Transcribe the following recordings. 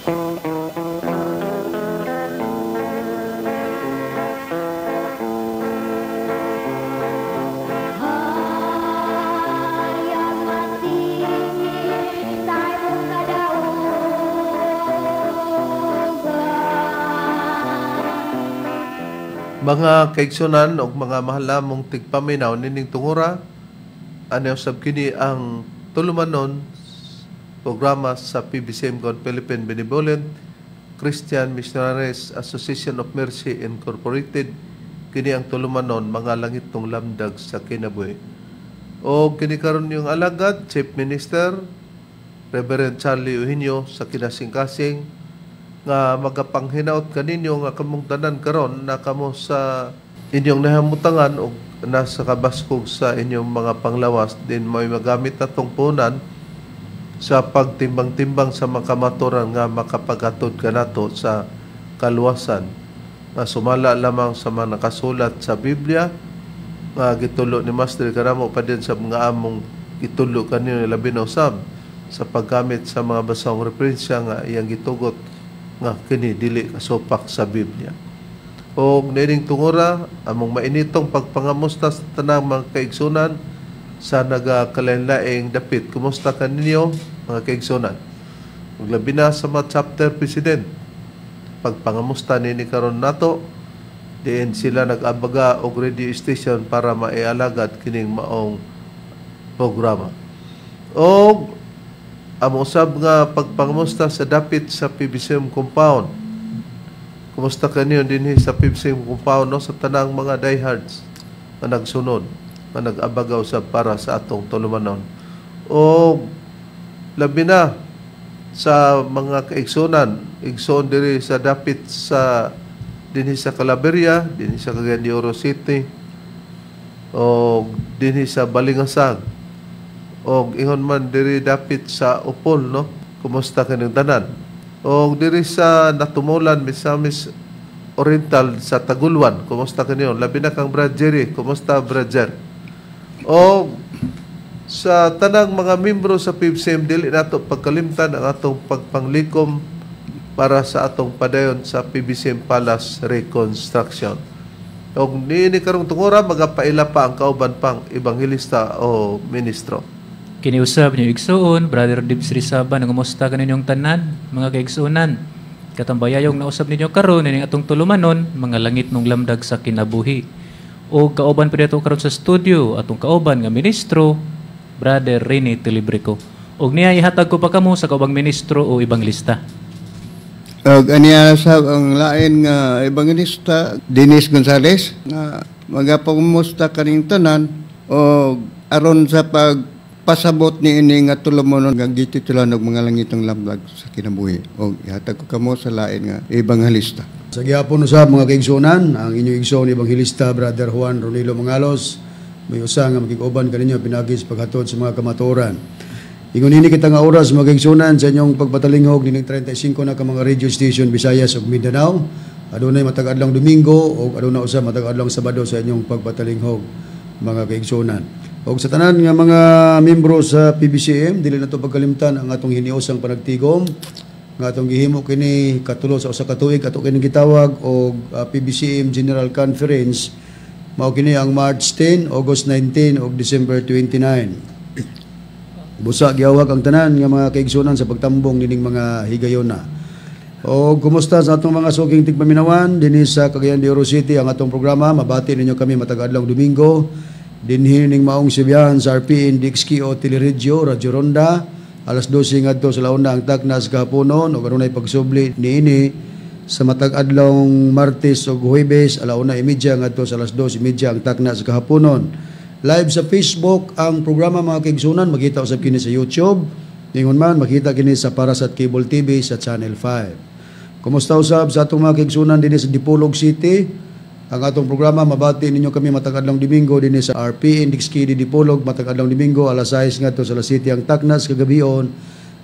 Mga kaigsunan og mga mahalamong tigpaminaw nining tungura, ano sab kini ang tulumanon programa sa PBCM Gon Philippine Benevolent Christian Missionaries Association of Mercy Incorporated. Kini ang tulumanon, Mga Langitnong Lamdag sa Kinabuhi. O kini karon yung alagad Chief Minister Reverend Charlie Eugenio sa kinasing-kasing nga magapanghinaot kaninyo nga kamong tanan karon na kamo sa inyong nahamutangan og nasa kabaskog sa inyong mga panglawas din may magamit atong punan sa pagtimbang-timbang sa mga kamaturan nga makapaghatod kanato sa kaluwasan nga sumala lamang sa mga nakasulat sa Biblia nga gitulo ni Master kanamo pa din sa mga among gitulo kanino, labi na usab sa paggamit sa mga basahong referensya nga iyang gitugot nga kini dili kasupak sa Biblia. Og niining tungura, among mainitong pagpangamusta sa tanang mga kaigsunan sa nagakalain-laing dapit. Kumusta kaninyo, mga kaigsunan? Ug labi na sa mga chapter president. Pagpangamusta nini karon nato, diin sila nag-abaga og radio station para maialagad kining maong programa. Og amo usab nga pagpangamusta sa dapit sa PBCM compound. Kumusta kaniyo dinhi sa PBCM compound, no, sa tanang mga diehards nga nagsunod, nga nag-abaga usab para sa atong tulumanon. O labi na sa mga kaigsunan, igsoon diri sa dapit sa dinhi sa Calaveria, dinhi sa Cagayan de Oro City, o dinhi sa Balingasag, og ingon man diri dapit sa Opol, no? Kumusta kaninyong tanan? Og diri sa Natumulan, Misamis Oriental, sa Tagulwan, kumusta kaninyo? Labi na kang Brad Jerry, kumusta, Brad Jer? Og sa tanang mga membro sa PBCM, dili nato pagkalimtan ang atong pagpanglikom para sa atong padayon sa PBCM Palace Reconstruction. Og niini karong tungura, magapaila pa ang kauban pang ebanghelista o ministro. Kiniusab niyo igsuon, Brother Dibs Rizaba, nangumusta kaninyong tanan, mga kaigsuonan. Katambayayong nausab ninyo karon ining atong tulumanon, Mga Langitnong Lamdag sa Kinabuhi. O kauban pa dito karon sa studio, atong kauban nga ministro, Brother Rene Tilibrico. Og niya ihatag ko pa kamo sa kaubang ministro o ebanghelista. Og aniya sa ang lain nga ebanghelista, Dennis Gonzales, nga magapangumusta kaning tanan og aron sa pagpasabot ni ini nga tulumanon nga gititulan og Mga Langitong Lamdag sa Kinabuhi. Og ihatag ko kamo sa lain nga ebanghelista. Sa gihapon usab, mga kaigsuonan, ang inyong igsoon ebanghelista Brother Juan Ronilo Mangalos, may usa nga makig-uban kaninyo pinagi sa paghatod sa mga kamatuoran. Ingon ini kita nga oras, mga kaigsuonan, sa inyong pagpatalinghog nining 35 na ka mga radio station Visayas ug Mindanao. Adunay matag adlong Domingo ug aduna usab matag adlong Sabado sa inyong pagpatalinghog, mga kaigsuonan. Og sa tanan nga mga membro sa PBCM, dili nato pagkalimtan ang atong hiniusang panagtigom nga atong gihimo kini katulo sa usa ka tuig, ato kini gitawag og PBCM General Conference. Mao kini ang March 10, August 19 ug December 29. Busa giawag ang tanan nga mga kaigsunan sa pagtambong nining mga higayona. O kumusta sa atong mga suking tigpaminawan dinhi sa Cagayan de Oro City? Ang atong programa, mabati ninyo kami matag adlaw Domingo dinhi ning maong Sibiyan sa RPN DXKO Teleradyo, Radyo Ronda, alas 12 ngadto sa launa ang taknas kahaponon, ug adunay pagsubli niini sa matag adlawng Martes ug Huwebes, 1:30 ngadto sa 2:30 ang taknas kahaponon. Live sa Facebook ang programa, mga kaigsunan, makita usab kini sa YouTube. Ingon man makita kini sa Parasat Cable TV sa Channel 5. Kumusta usab sa atong mga kaigsunan dinhi sa Dipolog City? Ang atong programa, mabati ninyo kami matag adlawng Domingo dinhi sa RPN DXKD Dipolog, matag adlawng Domingo alas 6 ngadto sa alas 7 ang taknas kagabion.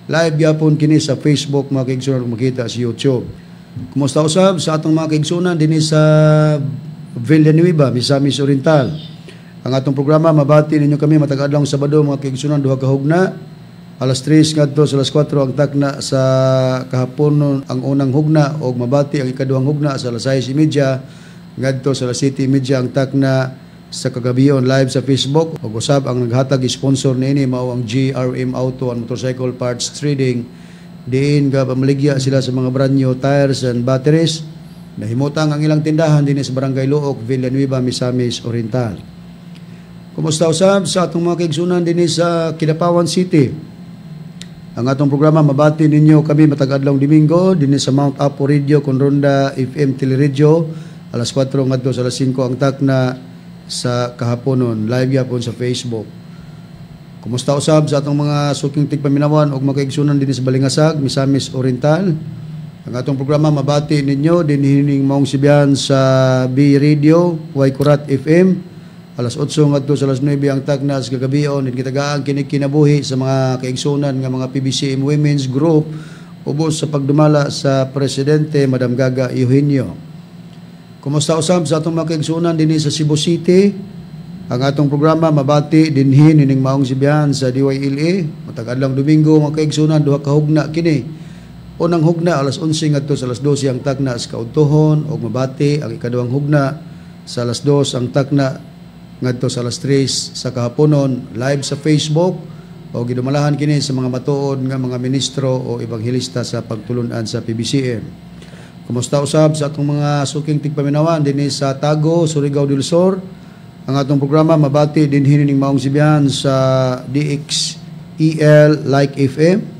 Live gyapon kini sa Facebook, mga kaigsunan, ug makita sa YouTube. Kumusta usab sa atong mga kaigsunan dinhi sa Villanueva, Misamis Oriental? Ang atong programa, mabati ninyo kami matag adlawng Sabado, mga kaigsunan, 2 ka hugna. Alas 3 ngadto sa alas 4 ang takna sa kahaponon ang unang hugna og mabati ang ikaduhang hugna sa alas 6:30 ngadto sa alas 7:30 ang takna sa kagabion, live sa Facebook. Ug usab ang naghatag sponsor niini mao ang GRM Auto and Motorcycle Parts Trading, diin ga pamaligya sila sa mga brand new tires and batteries. Nahimutang ang ilang tindahan dinhi sa Barangay Looc, Villanueva, Misamis Oriental. Kumusta usab sa atong mga kaigsunan dinhi sa Kidapawan City? Ang atong programa, mabati ninyo kami matag adlaw Domingo dinhi sa Mount Apo Radio kon Ronda FM Teleradyo, alas 4 ngadto sa alas 5 ang takna sa kahaponon, live gyapon sa Facebook. Kumusta usab sa atong mga suking tigpaminawan ug mga kaigsunan dinhi sa Balingasag, Misamis Oriental? Ang atong programa, mabati ninyo dinhi ning maong Sibiyan sa B Radio, Waikurat FM, alas 8 ngadto sa alas 9 ang takna sa kagabion. Gitagaan kini kinabuhi sa mga kaigsunan nga mga PBCM Women's Group ubos sa pagdumala sa presidente, Madam Gaga Eugenio. Kumusta usab sa atong mga kaigsunan dinhi sa Cebu City? Ang atong programa, mabati dinhi nining maong Sibiyan sa DYLA matag adlaw Domingo, mga kaigsunan, duha ka hugna kini. Unang hugna, alas 11 ngadto sa alas 12 ang takna sa kaudtohon ug mabati ang ikaduhang hugna sa alas 2 ang takna ngadto sa alas 3 sa kahaponon, live sa Facebook o gidumalahan kini sa mga matuod nga mga ministro o ebanghelista sa pagtulunan sa PBCM. Kumusta usab sa atong mga suking tigpaminawan dinhi sa Tago, Surigao del Sur? Ang atong programa, mabati dinhi ning maong Sibiyan sa DXEL Like FM.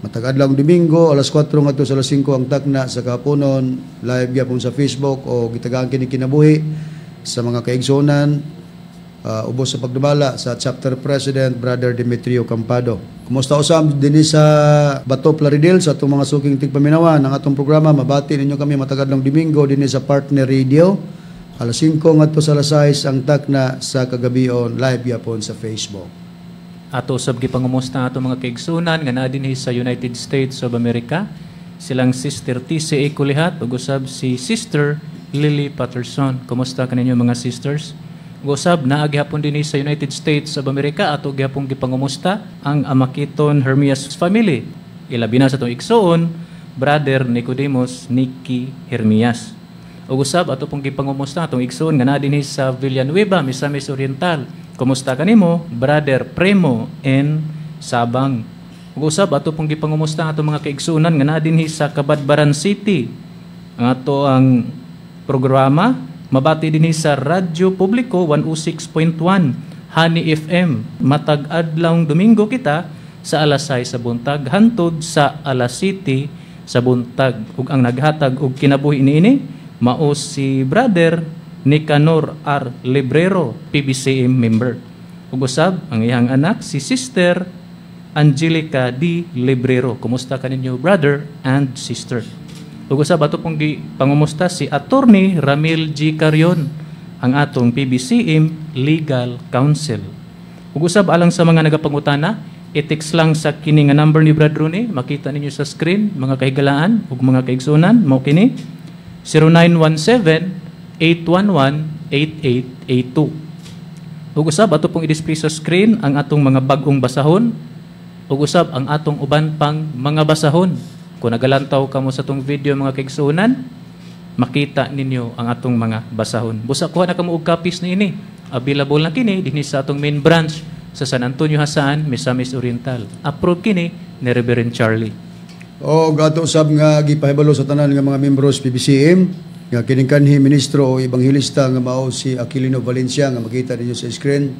Matag adlaw Domingo, alas 4 ngadto sa alas 5 ang takna sa kahaponon, live gyapon sa Facebook o gitagaan kini kinabuhi sa mga kaigsuonan ubos sa pagdumala sa chapter president, Brother Demetrio Campado. Kumusta usab dinhi sa Bato, Plaridel, sa atong mga suking tigpaminawan? Ang atong programa, mabati ninyo kami matag adlaw Domingo dinhi sa Partner Radio, alas 5 ngadto sa alas 6 ang takna sa kagabion, live gyapon sa Facebook. Ato usab gipangumusta ato mga kaigsunan nga naa dinhi sa United States of America. Silang Sister TCA Kulihat ug usab si Sister Lily Patterson. Kumusta kaninyo, mga sisters? Ug usab naa gihapon dinhi sa United States of America, ato gihapon gipangumusta ang Amakiton Hermias family. Ilabi na sa atong igsuon, Brother Nicodemus Nicky Hermias. Ug usab ato pong gipangumusta atong igsuon nga naa dinhi sa Villanueva, Misamis Oriental. Kumusta kanimo, Brother Premo N. Sabang? Ug usab ato pong gipangumusta atong mga kaigsuonan nga naa dinhi sa Cabadbaran City. Ang ato ang programa mabati dinhi sa Radyo Publiko 106.1 Honey FM. Matag adlaw Domingo kita sa alas 6 sa buntag hantod sa alas 7 sa buntag. Ug ang naghatag og kinabuhi niini mao si Brother Nicanor R. Librero, PBCM member. Ug usab ang iyang anak, si Sister Angelica D. Librero. Kumusta kaninyo, brother and sister? Ug usab ato pong gipangumusta si Attorney Ramil G. Carion, ang atong PBCM Legal Counsel. Ug usab alang sa mga nagapangutana, i-text lang sa kini nga number ni Brad Rooney, makita ninyo sa screen, mga kahigalaan ug mga kaigsunan, mao kini 0917-811-8882. Ug usab ato pong i-display sa screen ang atong mga bag-ong basahon ug usab ang atong uban pang mga basahon. Kung nagalantaw kamo sa atong video, mga kaigsuonan, makita ninyo ang atong mga basahon. Busa kuha na kamo og copies niini. Available na kini dinhi sa atong main branch sa San Antonio, Jasaan, Misamis Oriental. Approve kini ni Reverend Charlie. O gato usab nga gipahibalo sa tanan nga mga membros PBCM nga kining kanhi ministro o ebanghelista nga mao si Aquilino Valencia nga makita ninyo sa screen,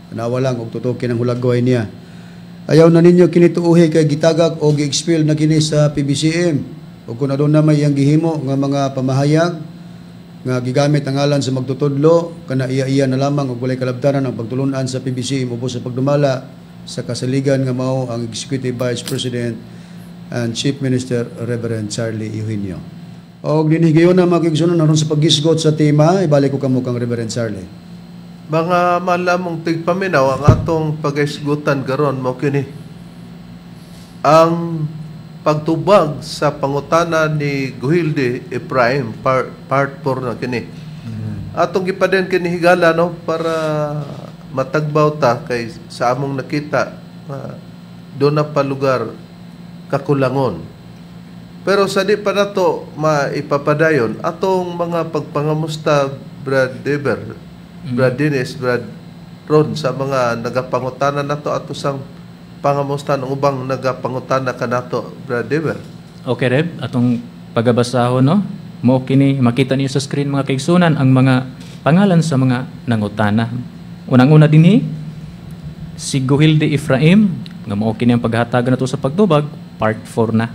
tanawa lang og tutokin ang hulagway niya. Ayaw na ninyo kini tuuhi kay gitagak o gi-expel na kini sa PBCM. O kung aduna may iyang gihimo nga mga pamahayag nga gigamit ang ngalan sa magtutudlo, kana iya-iya na lamang og walay kalabtanan ang pagtulunan sa PBCM ubos sa pagdumala sa kasaligan nga mao ang Executive Vice President and Chief Minister Reverend Charlie Eugenio. Og dinhi gayon na, mga kaigsuonan, aron sa paghisgot sa tema, ibalik ko kamo kang Reverend Charlie. Mga malamong tigpaminaw, ang atong paghisgutan karon mao kini ang pagtubag sa pangutana ni Guhilde Ephraim, part 4 na kini. Atong gipaden kini, higala, no, para matagbaw ta kay sa among nakita doon na pa lugar kakulangon. Pero sa di pa nato maipapadayon atong mga pagpangamusta, Brad Deber, Brad Dennis, Brad Ron, sa mga nagapangutana nato, ato sang pangamusta ang ubang nagapangutana kanato, Brad Deber. Okay, Reb, atong pagabasahon, no? Mao kini makita niyo sa screen, mga kaigsunan, ang mga pangalan sa mga nangutana. Unang-una dinhi si Guhilde Ephraim nga mao kini ang paghatagan nato sa pagtubag part 4 na.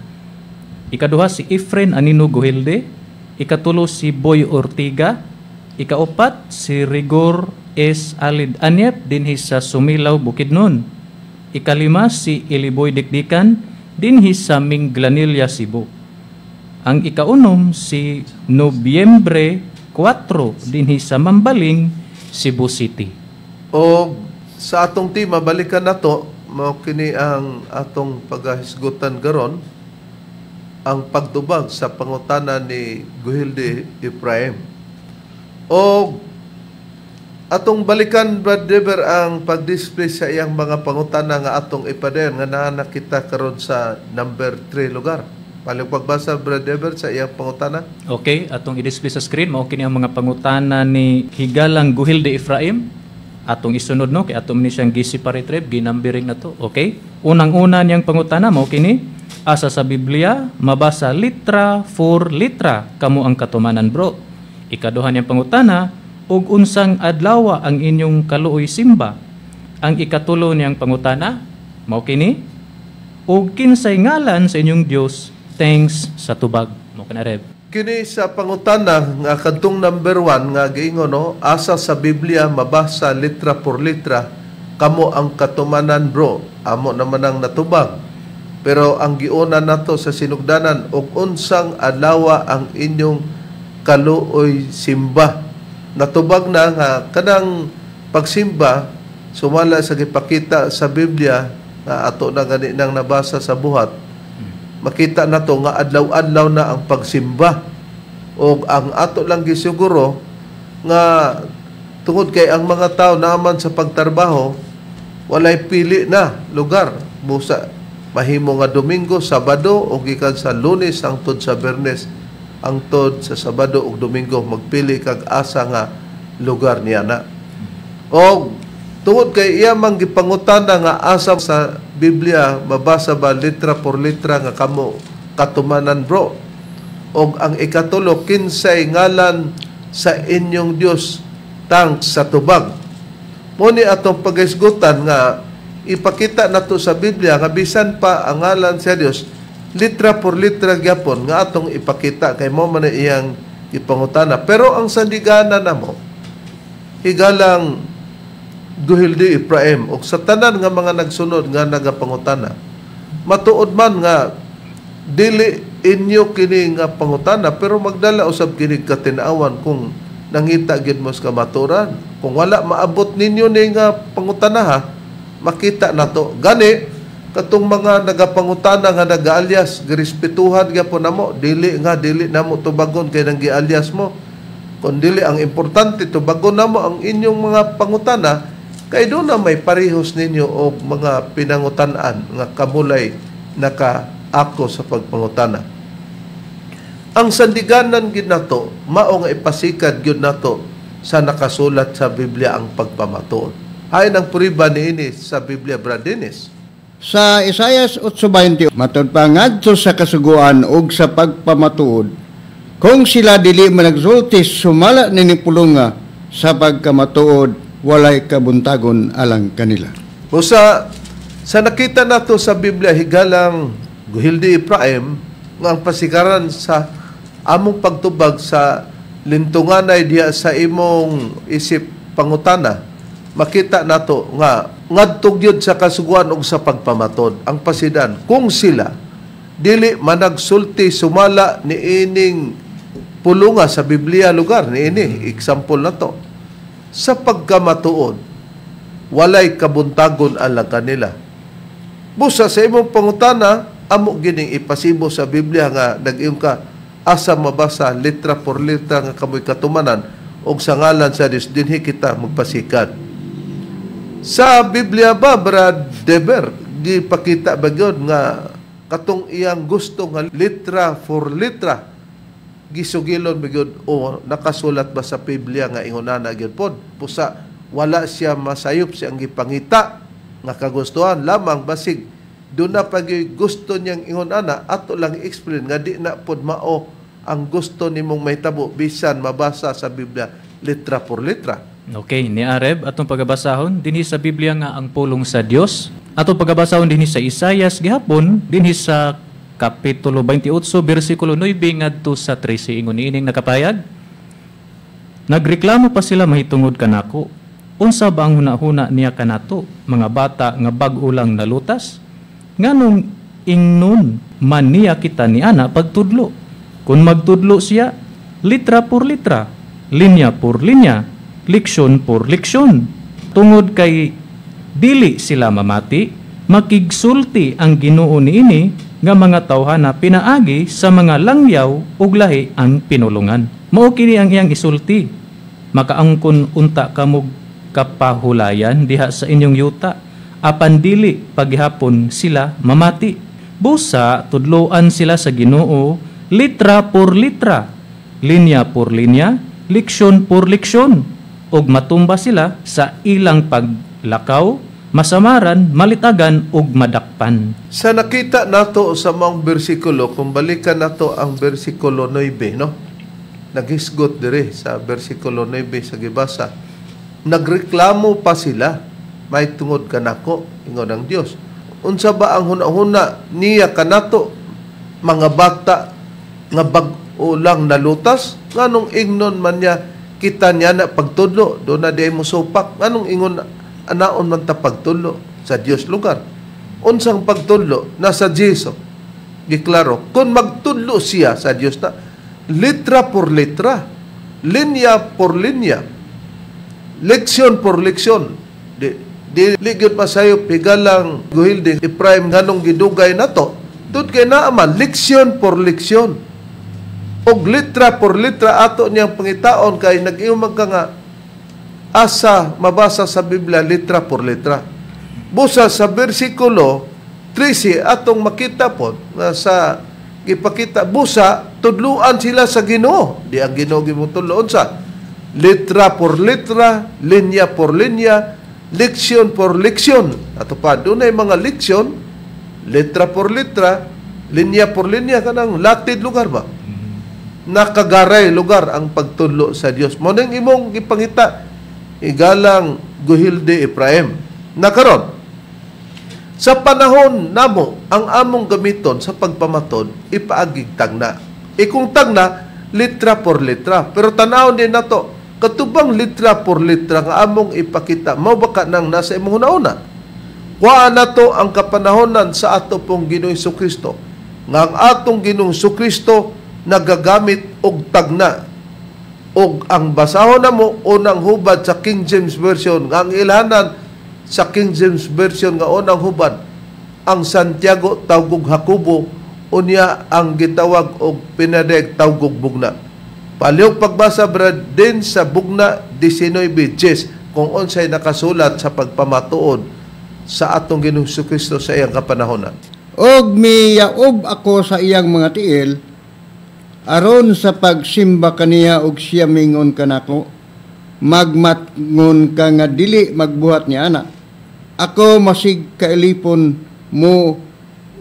Ikaduha si Efren Anino Guhilde, ikatulo si Boy Ortiga, ikaupat si Rigor S. Alid Anyep dinhi sa Sumilaw, Bukidnon. Ikalima si Iliboy Dikdikan dinhi sa Minglanilla, Cebu. Ang ikaunom si Nobyembre 4 dinhi sa Mambaling, Cebu City. O sa atong tema, balikan nato, mao kini ang atong pagahisgutan karon, ang pagtubag sa pangutana ni Guhilde Ephraim. O atong balikan, Brad Deber, ang pag-display sa iyang mga pangutana nga atong ipadayon nga naa na kita karon sa number 3 lugar. Palihog pagbasa, Brad Deber, sa iyang pangutana. Okay, atong i-display sa screen mao kini ang mga pangutana ni Higalang Guhilde Ephraim. Atong isunod, no, kay ato ni siyang gi-separate, Reb, ginumbering na to. Okay? Unang-una niyang pangutana mao kini: asa sa Biblia mabasa litra for litra kamo ang katumanan, bro? Ikaduha niyang pangutana, ug unsang adlaw ang inyong kaluoy simba? Ang ikatulo niyang pangutana mao kini, ug kinsay ngalan sa inyong Dios? Thanks sa tubag. Mao kana, Reb. Kini sa pangutana nga kadtong number 1 nga giingon, no, asa sa Biblia mabasa litra por litra kamo ang katumanan, bro? Amo naman ang natubag. Pero ang giuna nato sa sinugdanan, og unsang adlaw ang inyong kaluoy simba? Natubag na nga kanang pagsimba sumala sa gipakita sa Biblia nga ato na gani nang nabasa sa Buhat, makita nato nga adlaw-adlaw na ang pagsimba. O ang ato lang gisiguro nga tungod kay ang mga tao naaman sa pagtrabaho, walay pili na lugar, busa mahimo nga Domingo, Sabado o gikan sa Lunes hangtod sa Biyernes, hangtod sa Sabado ug Domingo, magpili kag asa nga lugar niya na. O tungod kay iya mang gipangutana nga asa sa Biblia mabasa ba litra por litra nga kamo katumanan, bro? Og ang ikatulo, kinsay ngalan sa inyong Dios? Thanks sa tubag. Mo ni atong paghisgutan nga ipakita nato sa Biblia nga bisan pa ang ngalan sa Dios litra por litra gyapon nga atong ipakita kay mo man iyang ipangutana. Pero ang sandigana namo, higalang Guhilde Ephraim og sa tanan nga mga nagsunod nga nagapangutana, matuod man nga dili inyo kini nga pangutana, pero magdala usab kini katin-awan kung nangita gid mo sa kamaturan. Kung wala maabot ninyo ni nga pangutana, ha, makita nato gani katong mga nagapangutana nga nag-alias, girespetuhan gyapon namo. Dili nga dili namo tubagon kay nang gialias mo, kun dili ang importante tubagon namo ang inyong mga pangutana kay doon na may parehos ninyo og mga pinangutan-an nga kamulay naka-ako sa pagpangutana. Ang sandiganan gid nato mao nga ipasikad gyud nato sa nakasulat sa Biblia ang pagpamatuod. Hain ang puriba niini sa Biblia, Brad Dennis. Sa Isaias 8:20, matud pa ngadto sa kasuguan ug sa pagpamatuod, kung sila dili managsulti sumala nini pulunga sa pagkamatuod, walay kabuntagon alang kanila. O sa nakita nato sa Biblia, higalang Guhilde Ephraim, nga ang pasikaran sa among pagtubag sa lintunganay diha sa imong isip pangutana, makita nato nga ngadto gyud sa kasuguan ug sa pagpamatod ang pasidan kung sila dili managsulti sumala niining pulunga sa Biblia lugar niini example nato sa pagkamatuod, walay kabuntagon alang kanila. Busa sa imong pangutana, amo gining ipasibo sa Biblia nga nag-iyon ka asa mabasa litra por litra nga kamoy katumanan og sa ngalan sa Dios, dinhi kita magpasikat. Sa Biblia ba, Brad Deber, Gipakita ba gyud nga katong iyang gusto nga litra for litra gisugilon ba gyud o nakasulat ba sa Biblia nga ingonana gyud pod? Busa wala siya masayop siyang gipangita nga kagustuhan lamang, basig doon na pag gusto niyang ingon ana, ato lang i-explain nga di na pod mao ang gusto nimong mahitabo bisan mabasa sa Biblia litra por litra. Okay, ni Areb, atong pagabasahon dinhi sa Biblia nga ang pulong sa Dios. Atong pagabasahon dinhi sa Isayas gihapon, dinhi sa kapitulo 28 bersikulo 9 ngadto sa 13, ingon niining nakapayag. Nagreklamo pa sila mahitungod kanako. Unsa ba ang hunahuna niya kanato, mga bata nga bag-o lang nalutas? Nganong ingnon man niya kita ni ana pagtudlo? Kung magtudlo siya, litra por litra, linya por linya, leksyon por leksyon. Tungod kay dili sila mamati, makigsulti ang Ginoo niini nga mga tawhana pinaagi sa mga langyaw ug lahi ang pinulungan. Mao kini ang iyang isulti. Makaangkon unta kamog kapahulayan diha sa inyong yuta, apan dili paghapon sila mamati. Busa tudloan sila sa Ginoo litra por litra, linya por linya, leksyon por leksyon, ug matumba sila sa ilang paglakaw, masamaran, malitagan ug madakpan. Sa nakita nato sa maong bersikulo, kung balikan nato ang bersikulo 9, no? Naghisgot dire sa bersikulo 9 sa gibasa. Nagreklamo pa sila, may tungod kanako, ingon ang Dios. Unsa ba ang hunahuna niya kanato, mga bata nga bag-o lang nalutas? Nganong ingnon man niya kita niya na pagtudlo, do na di mo supak? Nganong ingon anaon man ta pagtudlo sa Dios lugar? Unsang pagtudlo? Nasa Jesu. Giklaro, kung magtudlo siya sa Dios na litra por litra, linya por linya, leksyon por leksyon. Di di gyud masayop, higalang Guhilde Ephraim, nganong gidugay nato. Tud kay naa man leksyon por leksyon og litra por litra ato niyang pangitaon, kay nag-iumag ka nga asa mabasa sa Biblia litra por litra. Busa sa bersikulo 13 atong makita po nga sa gipakita, busa tudluan sila sa Ginoo. Di ang Ginoo gimutudlo unsa? Litra por litra, linya por linya, leksyon por leksyon. Ato pa dunay mga leksyon, litra por litra, linya por linya, kanang latid lugar ba? Nakagaray lugar ang pagtudlo sa Dios. Mo ning imong gipangita, igalang Guhilde Ephraim. Nakaron sa panahon namo, ang among gamiton sa pagpamatod ipaagig tagna. Ikong tagna, litra por litra. Pero tan-awon din nato, katubang litra por litra nga among ipakita, mao ba ka nang nasa imong hunahuna? Kuhaan nato ang kapanahonan sa ato pong Ginoong Kristo, nga ang atong Ginoong Kristo nagagamit og tagna. Og ang basahon namo unang hubad sa King James Version, nga ang ilhanan sa King James Version nga unang hubad ang Santiago tawgog Jacobo, unya ang gitawag og pinadeg tawgog bugna. Palihog pagbasa, brad, din sa bugna 19:10 kung unsay nakasulat sa pagpamatuod sa atong Ginoong Kristo sa iyang kapanahonan. Og miyaob ako sa iyang mga tiil aron sa pagsimba kaniya, og siya mingon kanako, magmatngon ka nga dili magbuhat ni ana. Ako masig kailipon mo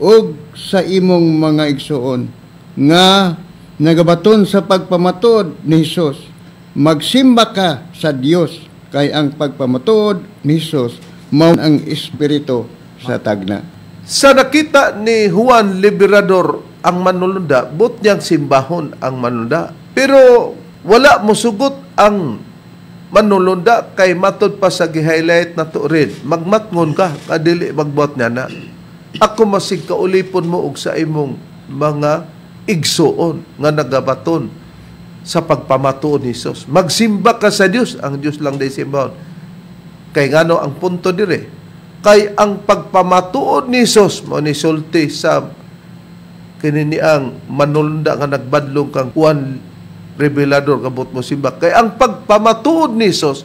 og sa imong mga igsuon nga nagabaton sa pagpamatuod ni Hesus. Magsimba ka sa Dios, kay ang pagpamatuod ni Hesus mao ang espiritu sa tagna. Sa nakita ni Juan Liberador ang manulunda, but niyang simbahon ang manulunda. Pero wala mosugot ang manulunda kay matod pa sa gi-highlight na to rin. Magmatngon ka, kadili magbuhat niya na. Ako masig kaulipon mo og sa imong mga igsuon nga nagabaton sa pagpamatuod ni Hesus. Magsimba ka sa Dios, ang Dios lang day simbahon. Kay ngano ang punto dire? Kay ang pagpamatuod ni Hesus mo ni sulti sa kini ang manulunda nga nagbadlong kang Juan Revelador kabot mo simba. Kay ang pagpamatuod ni Hesus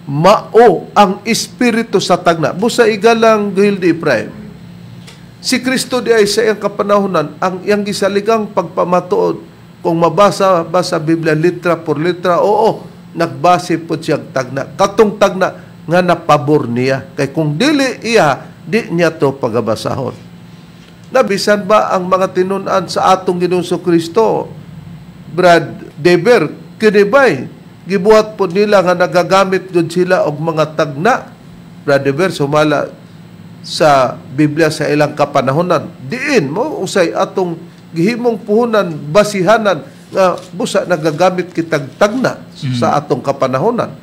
mao ang espiritu sa tagna. Busa igalang Gildi Ephraim. Si Kristo di ay sa iyang kapanahonan, ang iyang gisaligang pagpamatuod, kung mabasa ba sa Biblia litra por litra, oo, nagbase po siya tagna. Katong tagna nga napabor niya. Kay kung dili iya, di niya to pagabasahon. Nabisan ba ang mga tinun-an sa atong Ginoong Kristo, Brad Deber, kinibay, gibuhat po nila nga nagagamit gud sila og mga tagna. Brad Deber, sumala sa Biblia sa ilang kapanahonan. Diin mo usay atong gihimong puhunan, basihanan nga busa nagagamit kitag tagna sa atong kapanahonan.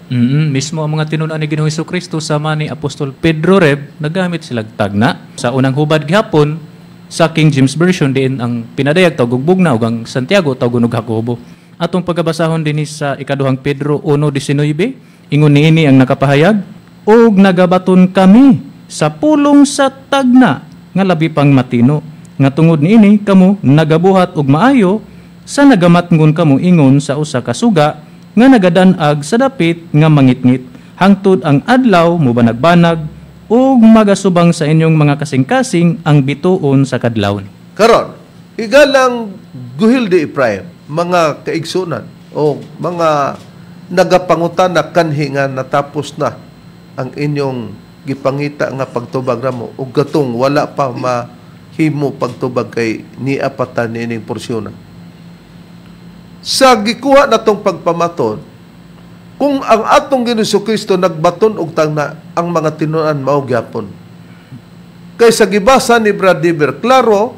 Mismo ang mga tinun-an ni Ginoong Kristo sama ni Apostol Pedro, Reb, nagamit sila tagna. Sa unang hubad gihapon sa King James Version diin ang pinadayag tawag bugna ug ang Santiago tawag og Jacobo. Atong pagabasahon dinhi sa ikaduhang Pedro 1:19, ingon niini ang nakapahayag, og nagabaton kami sa pulong sa tagna nga labi pang matino, nga tungod niini kamo nagabuhat og maayo sa nagamatngon kamo ingon sa usa ka suga nga nagadanag sa dapit nga mangitngit hangtod ang adlaw mobanag-banag ug magasubang sa inyong mga kasing-kasing ang bituon sa kadlawon. Karon, higalang guhil di Ephraim, mga kaigsunan o mga nagapangutana kanhi nga natapos na ang inyong gipangita nga pagtubag namo ug gatong wala pa mahimo pagtubag kay niya pa ta niining porsyon. Sa gikuha natong pagpamaton, kung ang atong Ginoong Kristo nagbaton og tagna, ang mga tinun-an mao gyapon. Kay sa gibasa ni Brad Dever, klaro,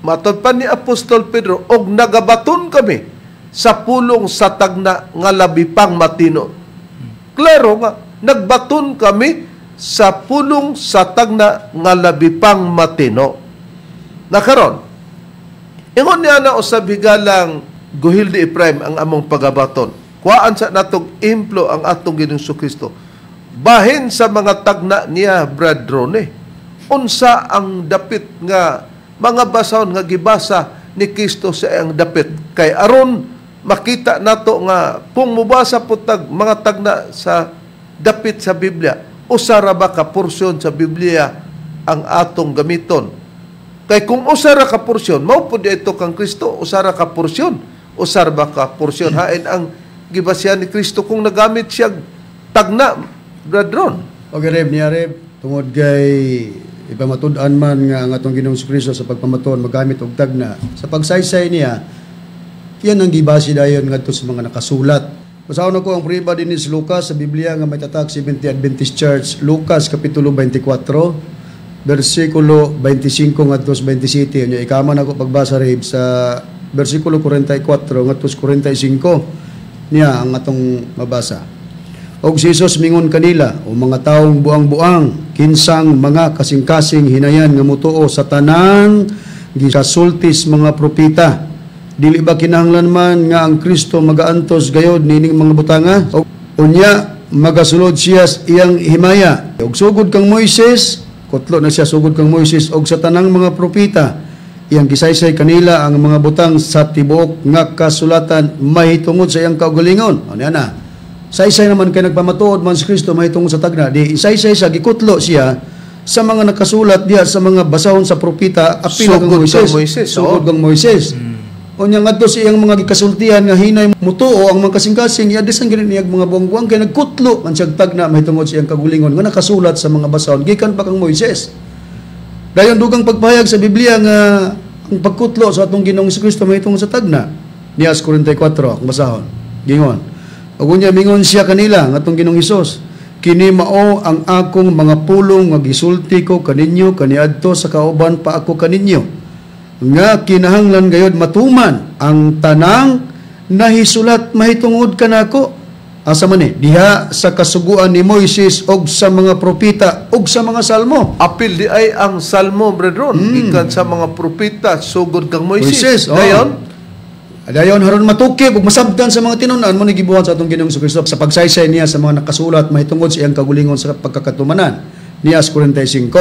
matod pa ni Apostol Pedro, og nagabaton kami sa pulong sa tagna nga labi pang matino. Klaro nga, nagbaton kami sa pulong sa tagna nga labi pang matino. Nakaron, ingon niya na usab higalang guhil di Ephraim ang among pagabaton. Kuhaan sa natog implo ang atong Ginoong Kristo. Bahin sa mga tagna niya, Brad Rone, unsa ang dapit nga mga basahon nga gibasa ni Kristo sa iyang dapit. Kay aron makita nato nga kung mubasa po tag mga tagna sa dapit sa Biblia, usa ra ba ka porsyon sa Biblia ang atong gamiton? Kay kung usa ra ka porsyon, mao pud ito kang Kristo, usa ra ka porsyon. Usa ra ba ka porsyon? Hain ang gibasya ni Kristo kung nagamit siya tagna, Brad Ron. Okay, Reb, niya Reb, tungod kay ipamatud-an man nga ang atong Ginoong Kristo sa pagpamatuon magamit og tagna. Sa pagsaysay niya, yan ang gibase dayon ngadto sa mga nakasulat. Basahon ako ang prueba din ni Lucas sa Biblia nga may tatak Seventh Adventist Church, Lucas Kapitulo 24, versikulo 25 ngadto sa 27. Nya ikaman ako pagbasa, Reb, sa versikulo 44 ngadto sa 45 niya ang atong mabasa. Og si Jesus mingon kanila, o mga taong buang-buang, kinsang mga kasing-kasing hinayan nga mutuo sa tanang gisasultis mga propeta. Dili ba kinahanglan man nga ang Kristo magaantos gayod nining mga butanga? O unya magasulod siya sa iyang himaya. Og sugod kang Moises, kutlo na siya sugod kang Moises og sa tanang mga propeta, iyang gisaysay kanila ang mga butang sa tibuok nga kasulatan mahitungod sa iyang kaugalingon. Ano yan na? Saysay naman kay nagpamatuod man si Kristo mahitungod sa tagna. Di isaysay sa gikutlo siya sa mga nakasulat diha sa mga basahon sa propeta apil kang Moises. Sugod kang Moises. Unya ngadto sa iyang mga gikasultihan nga hinay mutuo ang mga kasing-kasing iadisan gani niyag mga buang-buang kay nagkutlo man siyag tagna mahitungod sa iyang kaugalingon nga nakasulat sa mga basahon gikan pa kang Moises. Dayon dugang pagpahayag sa Biblia nga ang pagkutlo sa atong Ginoong Kristo mahitungod sa tagna. Nias 44 ang basahon. Gingon. Ug unya mingon siya kanila nga atong Ginoong Hesus, kini mao ang akong mga pulong nga gisulti ko kaninyo kaniadto sa kauban pa ako kaninyo, nga kinahanglan gayod matuman ang tanang nahisulat mahitungod kanako. Asa man ni? Diha sa kasuguan ni Moises og sa mga propeta og sa mga salmo. Apil di ay ang salmo, brethren, gikan sa mga propeta sugod kang Moises. Oh. Dayon Dayon haron matukib ug masabtan sa mga tinun-an mo ni gibuhat sa atong Ginoong Kristo sa pagsaysay niya sa mga nakasulat mahitungod sa iyang kagulingon sa pagkakatumanan. Nias 45.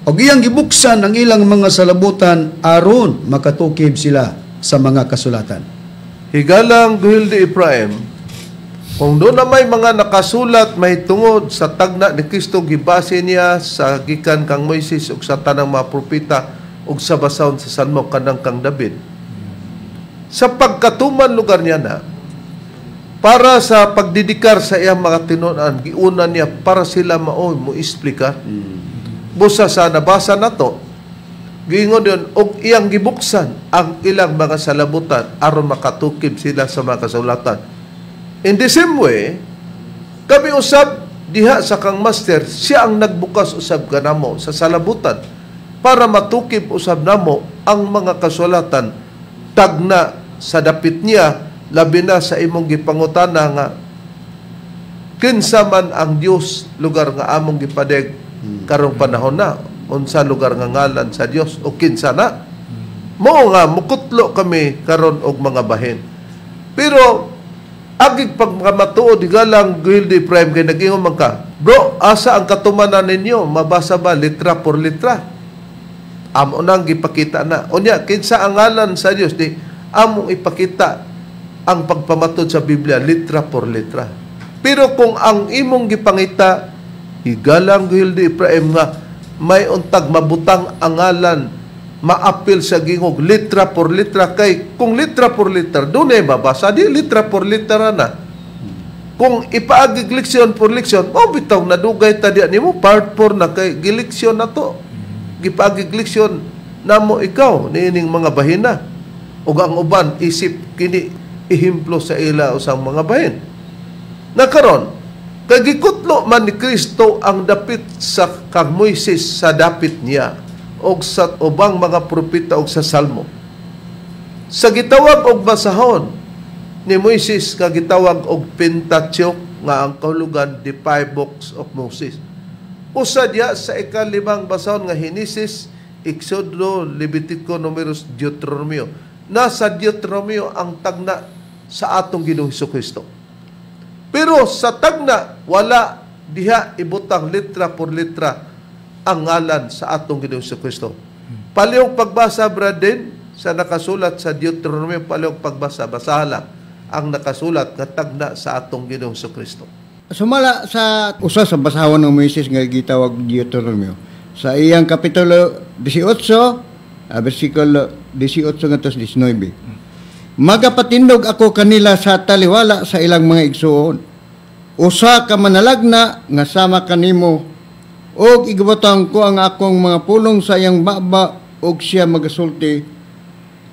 Og iyang gibuksan ang ilang mga salabutan aron makatukib sila sa mga kasulatan. Higalang guhil di Ephraim, Kung doon na may mga nakasulat mahitungod sa tagna ni Kristo, gibase niya sa gikan kang Moises ug sa tanang mga propeta ug sa basahon sa Salmo kanang kang David. Sa pagkatuman lugar niya na, para sa pagdidikar sa iyang mga tinunan, giuna niya para sila mao mo explicar. Busa sa nabasa nato, giingon yun, og iyang gibuksan ang ilang mga salabutan aron makatukib sila sa mga kasulatan. In the same way, kami usab diha sa kang master, siya ang nagbukas usab kanamo sa salabutan para matukib usab namo ang mga kasulatan tagna sa dapit niya, labi na sa imong gipangutana nga kinsa man ang Dios lugar nga among gipadeg karong panahon na, unsa lugar nga ngalan sa Dios o kinsa na. Mao nga mukutlo kami karon og mga bahin. Pero agig pagkamatuod galang Gildy Prime kay nag-ingon man ka, bro, asa ang katumanan ninyo? Mabasa ba litra por litra? Amo nang gipakita na. Unya, kinsa ang ngalan sa Dios? Di among ipakita ang pagpamatod sa Biblia litra por litra. Pero kung ang imong gipangita, higalang Gildy Ephraim nga may untag mabutang ang ngalan, maapil sa gingog litra por litra, kay kung litra por litra doon ay mabasa, di litra por litra na. Kung ipaagig leksyon por leksyon, oh bitaw nadugay ta diya nimo part 4 na kay gileksyon na to. Gipaagig leksyon namo ikaw niining mga bahina. Ug ang uban isip kini ehemplo sa ila usang mga bahin. Nakaron, kay gikutlo man ni Kristo ang dapit sa kang Moises sa dapit niya og sa ubang mga propeta og sa Salmo. Sa gitawag og basahon ni Moises nga gitawag og Pentateuch nga ang kahulugan the five books of Moses. Usa diya sa ikalimang basahon nga Henesis, Exodo, Levitico, Numeros, Deuteronomio. Nasa Deuteronomio ang tagna sa atong Ginoong Hesukristo. Pero sa tagna wala diha ibutang litra por litra ang ngalan sa atong Ginoong Hesukristo. Palihog pagbasa, braden, sa nakasulat sa Deuteronomio, palihog pagbasa, basahan lang ang nakasulat nga tagna sa atong Ginoong Hesukristo. Sumala sa usa sa basahon ng Moises nga gitawag Deuteronomio, sa iyang kapitulo 18, versikulo 18 ngadto 19. Magapatindog ako kanila sa taliwala sa ilang mga igsuon. Usa ka manalagna nga sama kanimo, og igabutang ko ang akong mga pulong sa iyang baba, og siya magasulti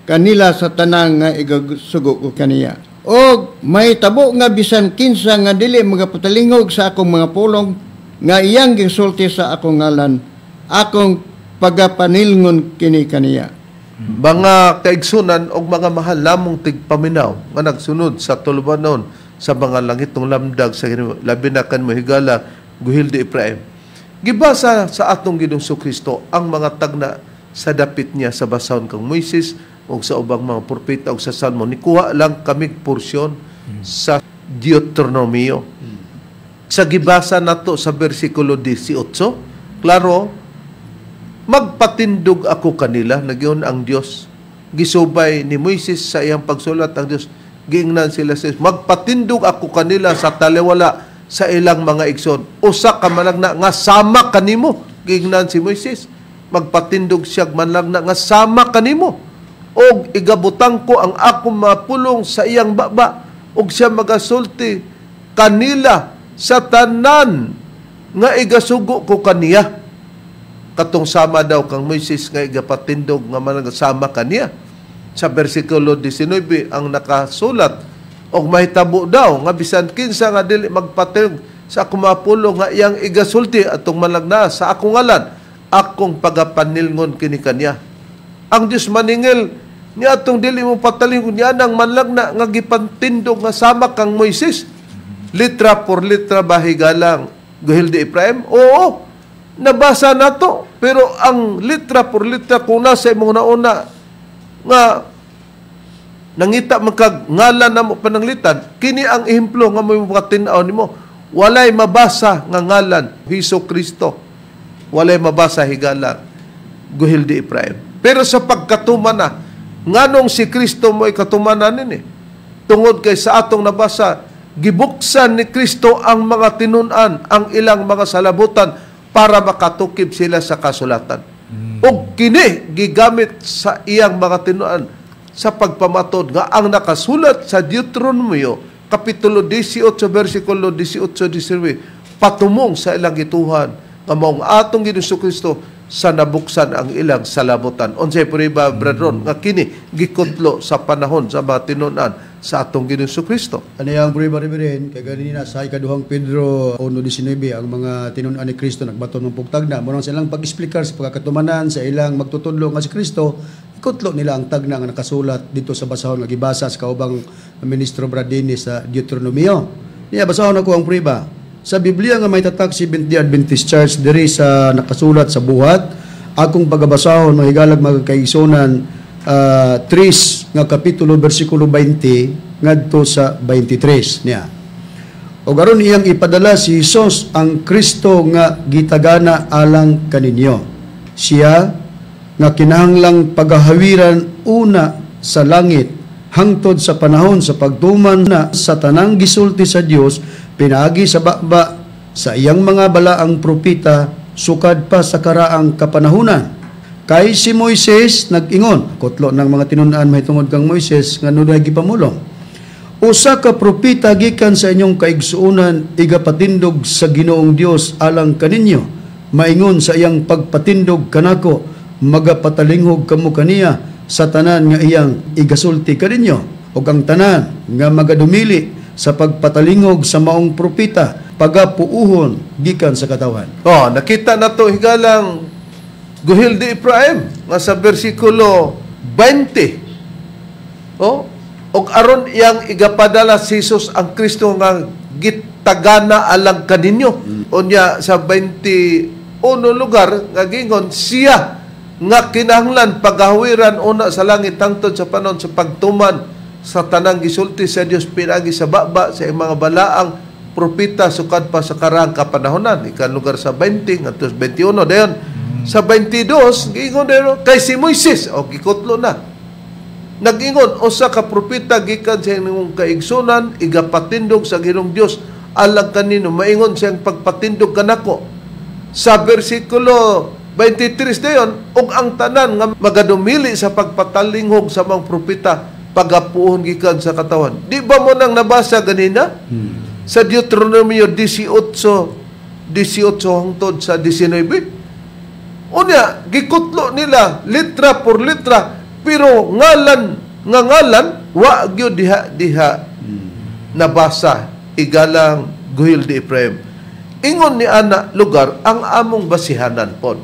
kanila sa tanang nga igasugo ko kaniya. Og may tabo nga bisan kinsa nga dili magapatalingog sa akong mga pulong nga iyang gisulti sa akong ngalan, akong pagapanilngon kini kaniya. Mga kaigsunan og mga mahal namong tigpaminaw nga nagsunod sa tulubanon sa mga langitong lamdag sa Ginoo, labi na kan mohigala Guhilde Ephraim. Gibasa sa atong Ginoong Kristo ang mga tagna sa dapit niya sa basahon kang Moises o sa ubang mga propeta o sa Salmo. Nikuha lang kami porsyon sa Deuteronomio. Sa gibasa nato sa versikulo 18, klaro, magpatindog ako kanila, nagyon ang Dios. Gisubay ni Moises sa iyang pagsulat ang Dios. Giingnan sila sa Dios, magpatindog ako kanila sa taliwala sa ilang mga igsoon. Usa ka manlagna nga sama kanimo. Giingnan si Moises, magpatindog siya manlagna nga sama kanimo. Og igabutang ko ang akong mga pulong sa iyang baba, og siya magasulti kanila sa tanan nga igasugo ko kaniya. Katong sama daw kang Moises nga igapatindog nga manag sama kaniya. Sa versikulo 19 ang nakasulat, og mahitabo daw nga bisan kinsa nga dili magpatindog sa akong mga pulong nga iyang igasulti atong malagna sa akong ngalan, akong pagapanilngon kini kaniya. Ang Dios maningil niya atong dili mo patalingkod niya nang manlagna nga gipantindog nga sama kang Moises. Litra por litra ba higalang Guhilde Ephraim? Oo, nabasa na to. Pero ang litra por litra kung nasa imong nauna nga nangita man kag ngalan na mo pananglitan, kini ang ehemplo nga mo makatin-aw nimo. Walay mabasa nga ngalan Hesus Kristo. Walay mabasa higala Guhilde Ephraim. Pero sa pagkatuman na, nganong si Kristo mo ikatumanan nini? Tungod kay sa atong nabasa, Gibuksan ni Kristo ang mga tinun-an, ang ilang mga salabutan para makatukib sila sa kasulatan. Ug kini gigamit sa iyang mga tinun-an sa pagpamatod nga ang nakasulat sa Deuteronomio kapitulo 18 versikulo 18-19 patumong sa ilang gituhan nga maong atong Ginoong Kristo sa nabuksan ang ilang salabutan. Unsay prueba, brethren, nga kini gikutlo sa panahon sa mga tinun-an sa atong Ginoong Kristo? Ano yung prueba, Reverend? Kay ganina sa ikaduhang Pedro 1:19, ang mga tinun-an ni Kristo nagbaton ng pugtagna. Mao nang silang pag-explicar sa pagkakatumanan sa ilang magtutudlo nga si Kristo, ikutlo nila ang tagna nga nakasulat dito sa basahon nga gibasa sa kaubang Ministro Bradini sa Deuteronomio. Niya, basahon ako ang prueba. Sa Biblia nga may tatak Seventh-day Adventist Church diri sa nakasulat sa Buhat, akong pagabasahon, mga higalag, mga kaigsunan, 3 nga kapitulo bersikulo 20 ngadto sa 23 niya. O aron iyang ipadala si Hesus ang Kristo nga gitagana alang kaninyo. Siya nga kinahanglang pagahawiran una sa langit hangtod sa panahon sa pagtuman na sa tanang gisulti sa Dios pinaagi sa baba sa iyang mga balaang propeta sukad pa sa karaang kapanahunan. Kay si Moises nag-ingon, kutlo ng mga tinun-an mahitungod kang Moises nga nunay gipamulong. Usa ka propeta gikan sa inyong kaigsuonan igapatindog sa Ginoong Dios alang kaninyo. Maingon sa iyang pagpatindog kanako, magapatalinghog kamo kaniya sa tanan nga iyang igasulti kaninyo. Ug ang tanan nga magadumili sa pagpatalingog sa maong propeta, pagapuuhon gikan sa katawhan. Oh, nakita na to, higalang Guhil di Ephraim, nga sa bersikulo 20. Oh, og aron iyang igapadala si Jesus ang Kristo nga gitagana alang kaninyo. Unya sa 21 lugar nga gingon siya nga kinahanglan pagahawiran una sa langit hangtod sa panahon sa pagtuman sa tanang gisulti sa Dios pinaagi sa baba sa iyang mga balaang propeta sukad pa sa karaang kapanahonan. Ikan lugar sa 20 ngadto sa 21 dayon. Sa 22 giingon dayon kay si Moises o gikutlo na. Nag-ingon usa ka propeta gikan sa inyong kaigsunan igapatindog sa Ginoong Dios alang kanino, maingon siyang pagpatindog kanako. Sa bersikulo 23 dayon, ug ang tanan nga magadumili sa pagpatalinghog sa mga propeta pagapuhon gikan sa katawan. Di ba mo nang nabasa ganina? Sa Deuteronomio 18 hangtod sa 19. Unya gikutlo nila litra por litra, pero ngalan nga ngalan wa gyud diha diha nabasa, igalang Guhil di Ephraim. Ingon ni ana lugar ang among basihanan pod.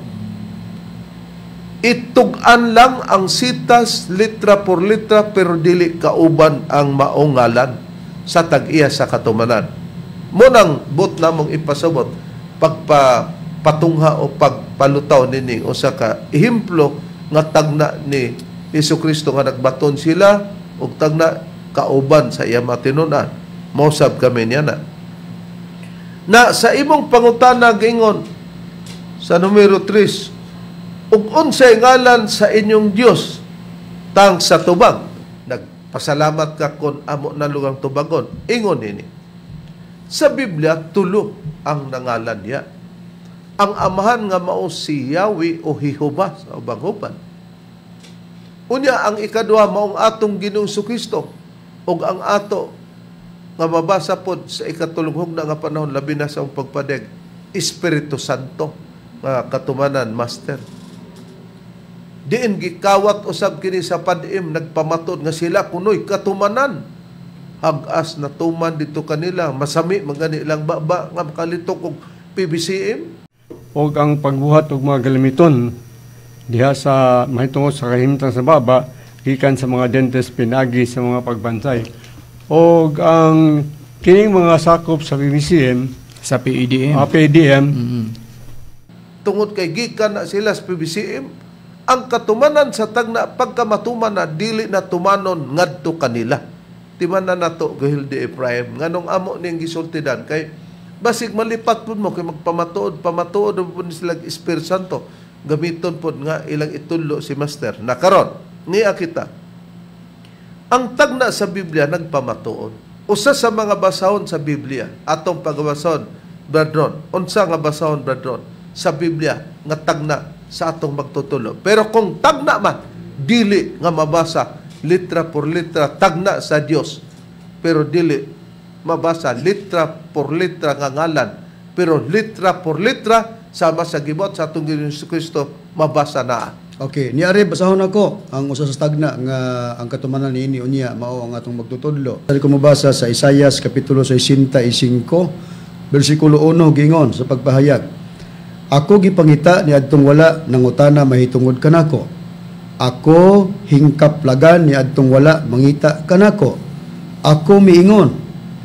Itug-an lang ang sitas litra por litra pero dili kauban ang maong ngalan sa tag-iya sa katumanan. Munang but namong ipasabot pagpatungha o pagpalutaw nining usa ka ehemplo nga tagna ni Jesucristo nga nagbaton sila og tagna kauban sa iyang matinunan. Mosab kami niya na. Na sa imong pangutana gingon sa numero 3, ug unsay ngalan sa inyong Dios tang sa tubag. Nagpasalamat ka kon amo na lugang tubagon. Ingon nini. Sa Biblia tulo ang nangalan niya. Ang amahan nga mao si Yahweh o Jehova sa ubang huban. Unya ang ikaduha maong atong Ginoong Kristo ug ang ato nga mabasa pod sa ikatulong hugna nga panahon labi na sa pagpadeg Espiritu Santo nga katumanan, Master. Diin gikawat usab kini sa padim nagpamatod nga sila kunoy katumanan. Hagas na tuman dito kanila, masami man gani ilang baba nga makalitok og PBCM. Og ang pagbuhat og mga galamiton diha sa mahitungod sa kahimtang sa baba gikan sa mga dentist pinagi sa mga pagbantay. Og ang kining mga sakop sa PBCM sa PEDM, PEDM tungod kay gikan na sila sa PBCM, ang katumanan sa tagna pagkamatuman na dili na tumanon ngadto kanila. Timan na nato Gahil di Ephraim nganong amo ning gisultidan kay basig malipat pud mo kay magpamatuod pamatuod pud sila Espiritu Santo gamiton pud nga ilang itudlo si Master. Na karon niya kita ang tagna sa Biblia nagpamatuod. Usa sa mga basahon sa Biblia, atong pagbasahon, Bradron, unsa nga basahon, Bradron, sa Biblia nga tagna sa atong magtutulo? Pero kung tagna man, dili nga mabasa litra por litra, tagna sa Dios. Pero dili mabasa litra por litra nga ngalan. Pero litra por litra sama sa gibot sa atong Ginoong Kristo mabasa na. Okay, niari basahon ako ang usa sa tagna nga ang katumanan niini unya mao ang atong magtutudlo. Dali ko mabasa sa Isayas kapitulo 65 bersikulo 1, gingon sa pagpahayag. "Ako gipangita niadtong wala, nangutana mahitungod kanako. Ako hingkaplagan niadtong wala mangita kanako. Ako miingon,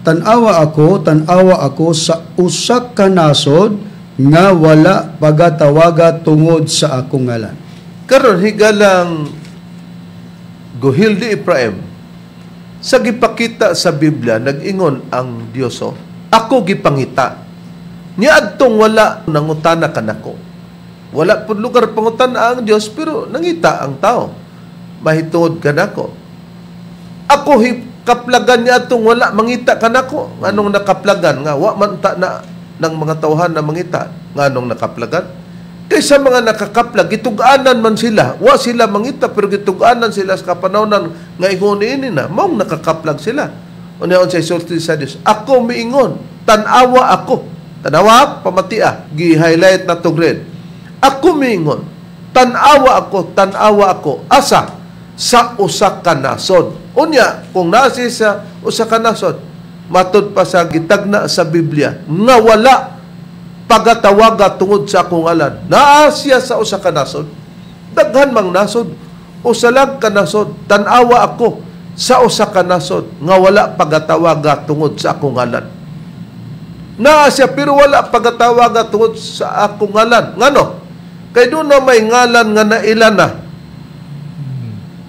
tan-awa ako, tan-awa ako sa usa ka nasod nga wala pagatawaga tungod sa akong ngalan." Karon, higalang Guhil di Ephraim, sa gipakita sa Biblia, nag-ingon ang Dios, oh, "Ako gipangita niadtong wala, nangutana kanako." Wala pud lugar pangutana ang Dios, pero nangita ang tao mahitungod kanako. "Ako kaplagan niadtong wala mangita kanako." Nganong nakaplagan nga wa man ta na ng mga tawhan na mangita? Nganong nakaplagan? Kaysa mga nakakaplag, gitug-anan man sila. Wa sila mangita, pero gitug-anan sila sa kapanahonan nga ingon ini na, maong nakakaplag sila. Unya unsay sulti sa Dios? "Ako miingon, tan-awa ako." Tanawa, pamatia, gi-highlight na to red. "Ako miingon, tan-awa ako, tan-awa ako." Asa? Sa usa ka nasod. Unya, kung nasi sa usa ka nasod, matud pa sa gitagna sa Biblia, nga wala pagatawaga tungod sa akong ngalan. Naa siya sa usa ka nasod. Daghan mang nasod. Usa lang ka nasod. "Tan-awa ako sa usa ka nasod nga wala pagatawaga tungod sa akong ngalan." Naa siya pero wala pagatawaga tungod sa akong ngalan. Ngano? Kay doon na may ngalan nga naila na.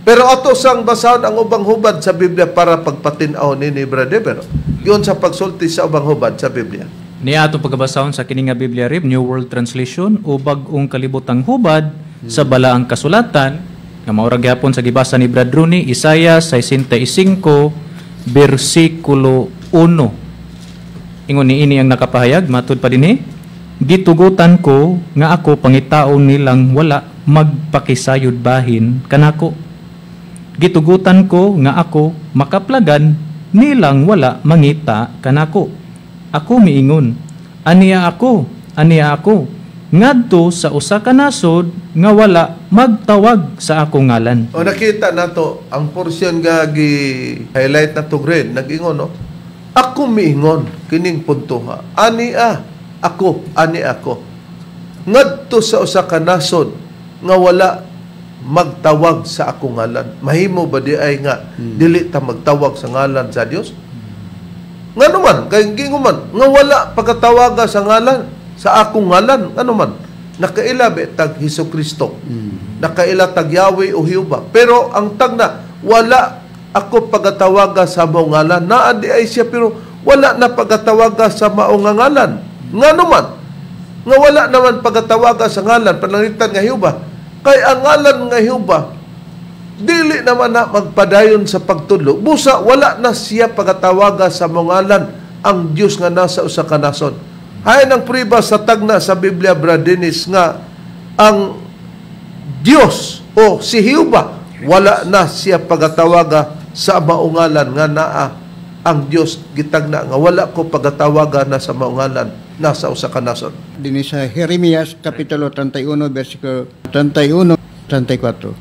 Pero ato sang basahon ang ubang hubad sa Biblia para pagpatin-aw ni Brother. Pero yun sa pagsulti sa ubang hubad sa Biblia. Niya atong pagkabasahon sa kini nga Biblia rib, New World Translation o Bag-ong Kalibutang Hubad sa Balaang Kasulatan, nga mao ra gyapon sa gibasa ni Brad Rooney, Isaiah 65 bersikulo 1. Ingon niini ang nakapahayag matud pa dinhi, "Gitugutan ko nga ako pangitaon nilang wala magpakisayod bahin kanako. Gitugutan ko nga ako makaplagan nilang wala mangita kanako. Ako miingon, aniya ako, aniya ako, ngadto sa usa ka nasod nga wala magtawag sa akong ngalan." O nakita nato ang portion nga gi-highlight na to red, nag-ingon, no? "Ako miingon," kining puntoha. "Ania ako, ani ako. Ngadto sa usa ka nasod nga wala magtawag sa akong ngalan." Mahimo ba di ay nga dili ta magtawag sa ngalan sa Dios? Ngano man, kay gingon man nga wala pagkatawaga sa ngalan, sa akong ngalan, ngano man? Nakaila be tag Hesus Kristo. Nakaila tag Yahweh o Jehovah. Pero ang tagna, wala ako pagkatawaga sa maong ngalan. Naa di ay siya pero wala na pagkatawaga sa maong ngalan. Ngano man? Nga wala naman pagkatawaga sa ngalan, pananglitan nga Jehovah. Kay ang ngalan nga Jehovah, dili naman na magpadayon sa pagtudlo. Busa wala na siya pagkatawaga sa maong ngalan ang Dios nga nasa usa ka nasod. Hay ang priba sa tagna sa Biblia, Brad Dennis, nga ang Dios o si Jehovah wala na siya pagkatawaga sa maungalan nga naa ang Dios, gitagna nga wala ko pagkatawaga na sa maungalan nasa usa ka nasod. Dinhi sa Jeremias kapitulo 31 bersikulo 31 34.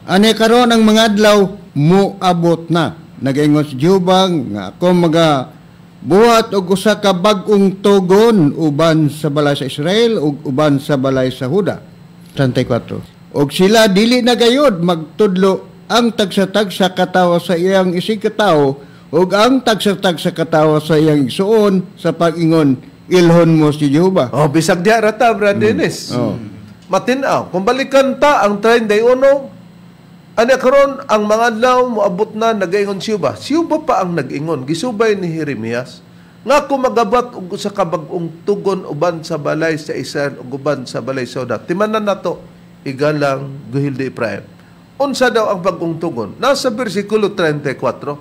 "Ani karon ang mga adlaw moabot na, nagaingon si Jehova, nga ako maga buhat og usa ka bag-ong tugon uban sa balay sa Israel ug uban sa balay sa Huda." 34. "Og sila dili na gayod magtudlo ang tagsa-tagsa katawo sa iyang isig katawo ug ang tagsa-tagsa katawo sa iyang igsuon sa pag-ingon, 'Ilhon mo si Jehova.'" Oh, bisag diha ra ta, Brad Dennis. Matinaw. Kung balikan ta ang 31, ani karon ang mga adlaw moabot na, nagaingon si Jehova. Si Jehova pa ang nag-ingon. Gisubay ni Jeremias nga ako magabat og usa ka bag-ong tugon uban sa balay sa Israel ug uban sa balay sa Juda. Timanan nato, igalang Guhil de Ephraim. Unsa daw ang bag-ong tugon? Nasa bersikulo 34.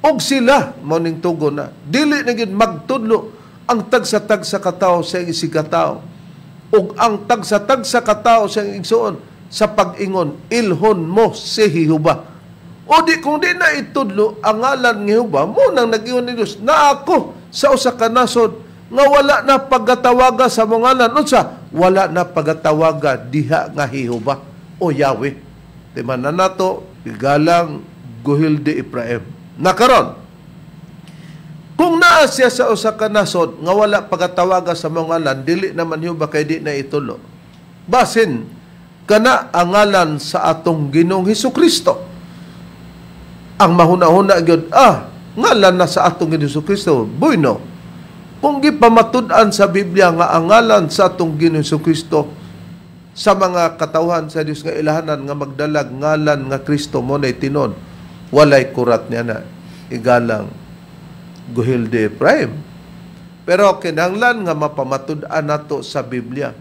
Og sila mao ning tugon na dili na gyud magtudlo ang tagsa-tagsa ka tawo sa iyang isigkatawo ug ang tagsa-tagsa ka tawo sa iyang igsuon sa pag-ingon, "Ilhon mo si Jehova." O di kung di na itudlo ang ngalan ni Jehova, mao nang nag-ingon ni Dios na ako sa usa ka nasod nga wala na pagkatawaga sa mga ngalan. Unsa? Wala na pagkatawaga diha nga Jehova o Yahweh. Timan na nato igalang Guhilde Ephraim. Nakaron, kung naa siya sa usa ka nasod nga wala pagkatawaga sa mga ngalan, dili naman Jehova kay di na itulo. Basin kana ang ngalan sa atong Ginoong Hesus Kristo. Ang mahuna-huna gyud, ngalan na sa atong Ginoong Hesus Kristo. Bueno, kung gipamatud-an sa Biblia nga ang ngalan sa atong Ginoong Hesus Kristo sa mga katawhan sa Dios nga ilahanan nga magdalag ngalan nga Kristo mao nay tinon, walay kurat niya na, igalang Guhilde Ephraim. Pero kinahanglan nga mapamatud-an nato sa Biblia.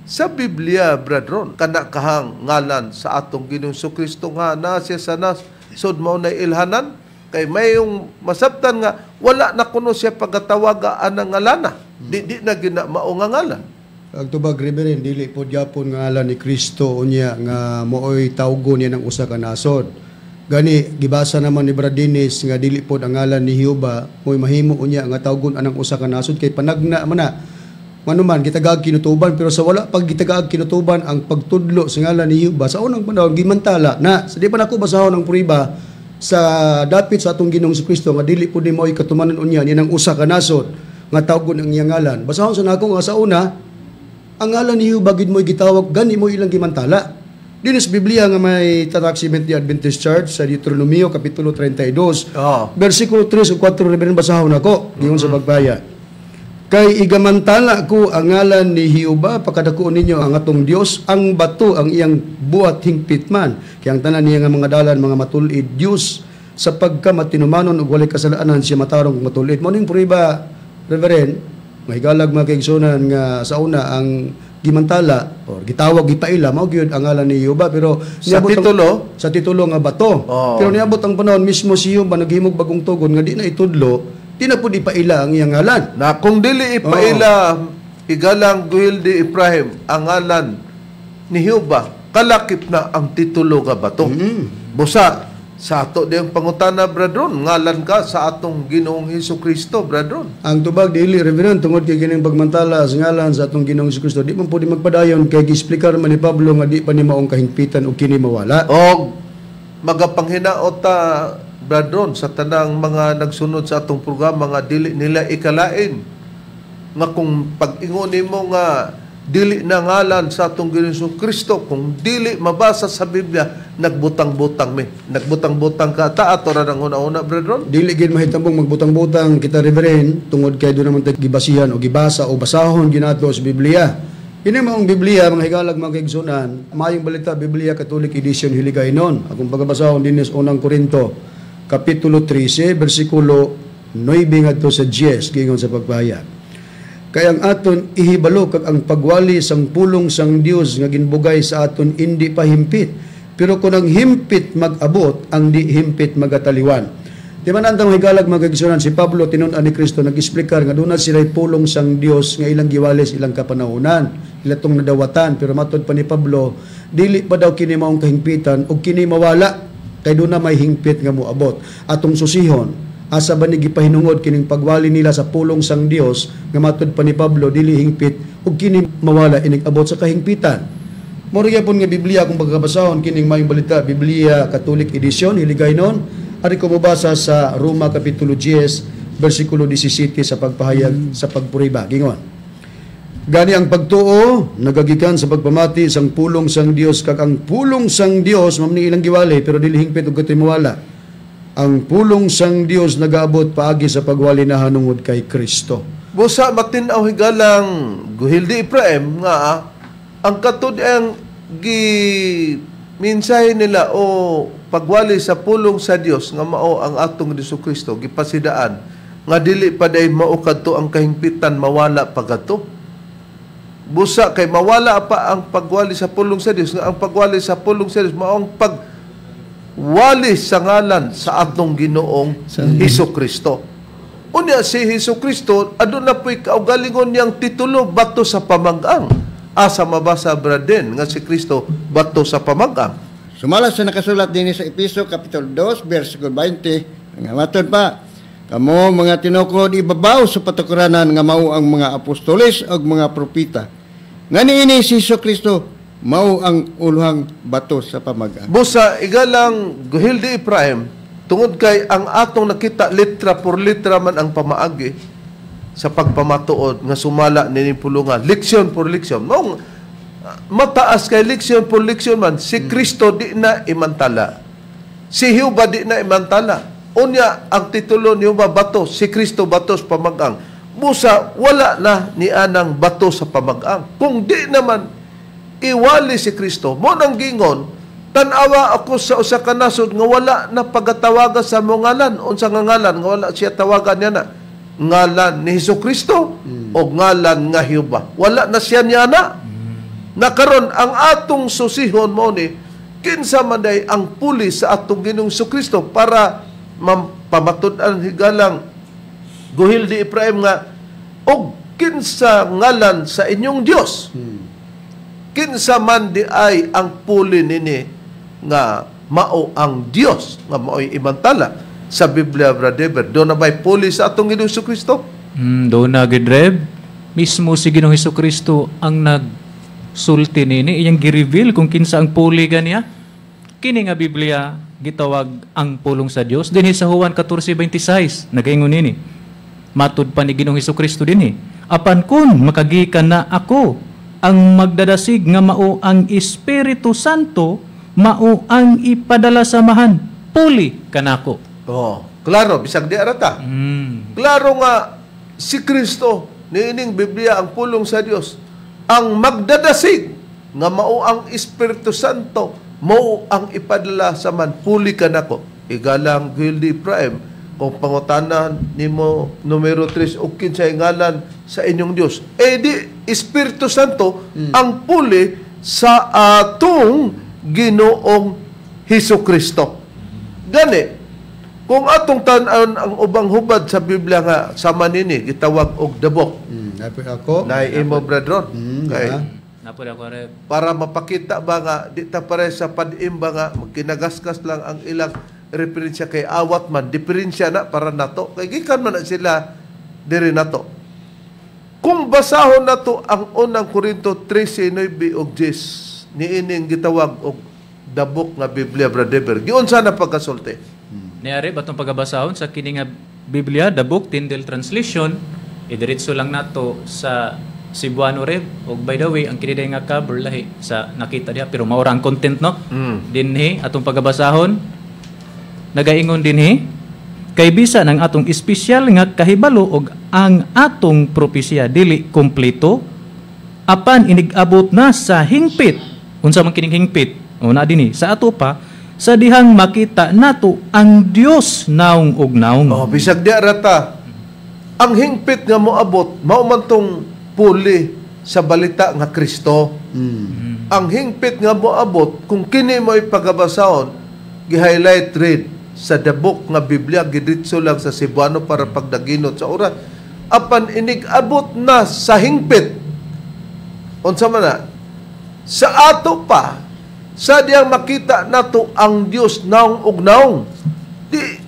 Sa Biblia, brethren, kana kahang ngalan sa atong Ginoong Kristo nga naa siya sa nasod mao na ilhanan, kay mayong masabtan nga wala na kuno siya pagkatawaga anang ngalana. Di na gina mao nga ngalan. Ang tubag, Reverend, dili po gyapon nga ngalan ni Kristo unya nga mooy tawgon niya ng usa ka nasod. Gani gibasa naman ni Brad Dennis nga dili pod ang ngalan ni Jehova mo'y mahimo unya nga tawgon anang usa ka nasod kay panagna man na. Manuman gitagaag kinutuban, pero sa wala pag gitagaag kinutuban ang pagtudlo sa ngalan ni Jehova sa unang panahon gimantala na. Sa di pa nako basahon ang prueba sa dapit sa atong Ginoong Kristo nga dili pud ni mao'y katumanan unya niya ng usa ka nasod nga tawgon ang iyang ngalan. Basahon sa nako nga sa una ang ngalan ni Jehova gid mo'y gitawag, gani mo ilang gimantala. Dinis Biblia nga may tatak Seventh-day Adventist Church sa Deuteronomio kapitulo 32. Versikulo 3 ug 4, Reverend, basahon nako giingon sa pagpahayag. "Kay igamantala ko ang ngalan ni Jehova, pakadakuon ninyo ang atong Dios, ang bato ang iyang buhat hingpit man. Kay ang tanan niya nga mga dalan mga matulid Dios, sa pagka matinumanon ug walay kasalanan siya matarong ug matulid." Mao ning prueba, Reverend, mahigalag mga kaigsunan, nga sa una ang gimantala or gitawag, gipaila mao gyud ang ngalan ni Jehova, pero Sa niabot titulo? Sa titulo nga bato. Pero niabot ang panahon mismo si Jehova naghimog bagong tugon nga di na itudlo, di na pud ipaila ang iyang ngalan. Na kung dili ipaila, igalang Guhilde Ephraim, ang ngalan ni Jehova, kalakip na ang titulo nga bato. Busa sa ato diyang pangutana, brethren, ngalan ka sa atong Ginoong Hesus Kristo, brethren? Ang tubag dili, Reverend, tungod kay kining pagmantala sa ngalan sa atong Ginoong Hesus Kristo di man pwede magpadayon kay giexplikar man ni Pablo nga di pa ni maong kahingpitan og kini mawala. Og magapanghinaot ta, brethren, sa tanang mga nagsunod sa atong programa nga dili nila ikalain nga kung pag-ingon nimo nga dili na ngalan sa atong Ginoong Kristo, kung dili mabasa sa Biblia, nagbutang-butang mi. Nagbutang-butang ka ta ato ra nang una-una, brethren. Dili gid mahitambong magbutang-butang kita, Reverend, tungod kay doon naman tayo gibasihan o gibasa o basahon ginato sa Biblia. Kini maong Biblia, mga higalag mga kaigsunan, Maayong Balita Biblia Catholic Edition Hiligaynon. Akong pagkabasahon dinis Unang Korinto kapitulo 13 bersikulo 9 ngadto sa 10, giingon sa pagpahayag. "Kay ang aton ihibalo kag ang pagwali sang pulong sang Dios nga ginbugay sa aton indi pa himpit. Pero kung ang himpit mag-abot, ang di himpit magataliwan." Di man andang higalag mga kaigsunan, si Pablo tinun-an ni Kristo nag-explicar nga doon na sila'y pulong sang Dios nga ilang giwali sa ilang kapanahonan, ila tong nadawatan, pero matod pa ni Pablo, dili pa daw kini maong kahingpitan ug kini mawala kay doon na may hingpit nga moabot. Atong susihon, asa ba ni gipahinungod kining pagwali nila sa pulong sang Dios nga matod pa ni Pablo dili hingpit ug kini mawala inig abot sa kahingpitan? Mao gyapon nga Biblia kung pagkabasahon kining Maayong Balita Biblia Catholic Edition Hiligaynon, ari ko mobasa sa Roma kapitulo 10 bersikulo 17 sa pagpahayag sa pagpuriba. Gingon. "Gani ang pagtuo nagagikan sa pagpamati sang pulong sang Dios, kag ang pulong sang Dios mao ni ilang giwali pero dili hingpit ug mawala. Ang pulong sang Dios nagaabot paagi sa pagwali na hanungod kay Kristo." Busa matin-aw, higalang Guhilde Ephraim, nga ang katud ang gi mensahe nila o pagwali sa pulong sa Dios nga mao ang atong Hesus Kristo, gipasidaan nga dili pa day mao kadto ang kahingpitan, mawala pa kadto. Busa kay mawala pa ang pagwali sa pulong sa Dios, nga ang pagwali sa pulong sa Dios mao ang pagwali wali sa ngalan sa atong Ginoong Hesus Kristo. Unya si Hesus Kristo aduna po'y kaugalingon niyang titulo, bato sa pamag-ang. Asa mabasa, Braden, nga si Kristo bato sa pamag-ang? Sumala sa nakasulat din sa Epeso Kapitulo 2, versikulo 20, nga matod pa, kamo mga tinukod ibabaw sa patukuranan nga mao ang mga apostoles ug mga propeta. Nga niini si Hesus Kristo mao ang uluhang bato sa pamag-ang. Busa igalang Guhildi Ibrahim, tungod kay ang atong nakita litra por litra man ang pamaagi sa pagpamatuod nga sumala nining pulungan, leksyon por leksyon. Maong mataas kay leksyon por leksyon man, si Kristo di na imantala. Si Jehova di na imantala. Unya ang titulo ni Jehova bato, si Kristo bato sa pamag-ang. Busa wala na ni anang bato sa pamag-ang. Kung di naman iwali si Kristo, mo nang gingon, tan-awa ako sa usa ka nasod nga wala na pagatawaga sa mo ngalan. Unsa nga ngalan nga wala siya tawagan niya na? Ngalan ni Hesus Kristo o ngalan nga Jehova. Wala na siya niya na. Nakaron ang atong susihon mo ni kinsa man day ang puli sa atong Ginoong Hesus Kristo para pamatud-an higalang Guhil di Ephraim nga og kinsa ngalan sa inyong Dios. Kinsa man di ay ang puli nini nga mao ang Dios nga mao'y imantala sa Biblia, brother. Doon na ba'y puli sa atong Ginoong Hesus Kristo? Doon na gid, Reb. Mismo si Ginoong Hesus Kristo ang nagsulti nini, iyang gi-reveal kung kinsa ang puli ganiya. Kini nga Biblia gitawag ang pulong sa Dios dinhi sa Juan 14:26 nagaingon nini. Matud pa ni Ginoong Hesus Kristo dinhi. Apan kun makagikan na ako ang magdadasig nga mao ang Espiritu Santo, mao ang ipadala samahan, puli kanako. Oh, klaro bisag di arata. Klaro nga si Kristo niining Biblia ang pulong sa Dios ang magdadasig nga mao ang Espiritu Santo, mao ang ipadala sa man, puli kanako. Igalang Gildi Prime, kung pangutana nimo numero 3 og kinsay ngalan sa inyong Dios, eh di Espiritu Santo ang puli sa atong Ginoong Hesus Kristo. Gani kung atong tan-awon ang ubang hubad sa Biblia nga sama nini gitawag og dabok. Napoy ako. Nay imo, brethren. Kay Napoy ako, Reb. Para mapakita ba nga di ta pare sa padim ba nga magkinagasgas lang ang ilang referensya kay awat man diferensya na para nato kay gikan man na sila diri nato. Kung basahon nato ang unang Korinto 13:9 ug 10 niining gitawag og dabok nga Biblia, brother, giunsa na pagkasulti? Niari batong pagabasahon sa kini nga Biblia, The Book, Tyndale Translation, idiretso lang nato sa Cebuano, Reb. Og by the way, ang kini nga cover lahi sa nakita diha pero mao ra ang content, no. Dinhi atong pagabasahon nagaingon dinhi, kay bisan ang atong espesyal nga kahibalo og ang atong propesya dili kompleto, apan inig-abot na sa hingpit. Unsa man kining hingpit? O na dinhi sa ato pa sa dihang makita nato ang Dios naong og naong. Oh, bisag di arata. Ang hingpit nga moabot mao man tong puli sa balita nga Kristo. Ang hingpit nga moabot kung kini mo'y pagabasahon, gi-highlight read sa the book nga Biblia, gidritso lang sa Cebuano para pagdaginot sa oras. Apan inig-abot na sa hingpit. Unsa man na? Sa ato pa sa diyang makita nato ang Dios naong ug naong. Di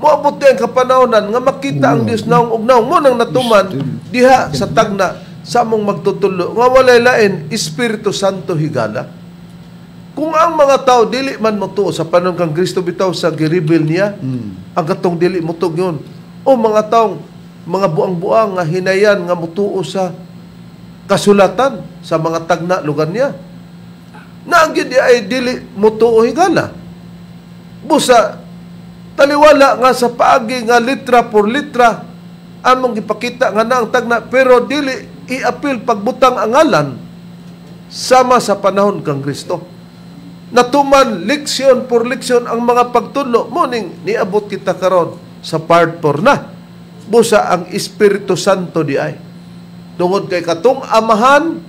moabot di ang kapanahonan nga makita ang Dios naong ug naong. Mo nang natuman diha sa tagna sa among magtutulo nga walay lain Espiritu Santo higala. Kung ang mga tao dili man motuo sa panahon kang Kristo bitaw sa gireveal niya, ang katong dili motuo yun. O mga taong mga buang-buang nga hinayan nga motuo sa kasulatan sa mga tagna lugar niya. Naagid di ay dili motuo higala. Busa taliwala nga sa paagi nga litra por litra among gipakita nga na ang tagna pero dili iapil pagbutang ang ngalan sama sa panahon kang Kristo. Natuman leksyon por leksyon ang mga pagtudlo mo ning niabot kita karon sa part 4 na. Busa ang Espiritu Santo di ay tungod kay katong amahan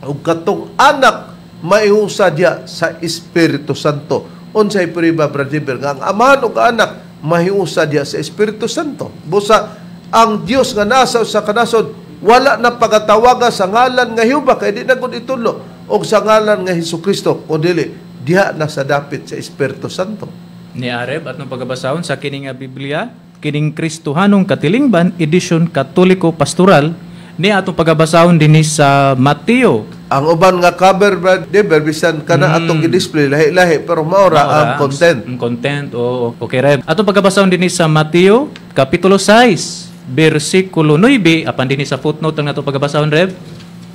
ug katong anak maiusa diya sa Espiritu Santo. Unsay prueba, Brother, nga ang Amahan ug Anak mahiusa diha sa Espiritu Santo? Busa ang Dios nga nasa sa kanasod wala na pagatawaga sa ngalan nga Jehova kay di na gud itudlo, og sa ngalan nga Hesukristo kun dili diha na sa dapit sa Espiritu Santo. Ni Areb, at nung pagabasahon sa kining nga Biblia, kining Kristohanong Katilingban, edisyon Katoliko Pastoral, ni atong pagabasahon dinhi sa Mateo. Ang uban nga cover, Brother, bisan kana atong gi-display lahi-lahi, pero maora ang content. Ang content, oo. Okay, Reb. Atong pagabasahon dinhi sa Mateo, Kapitulo 6, versikulo 9, apan dinhi sa footnote ang atong pagabasahon, Reb.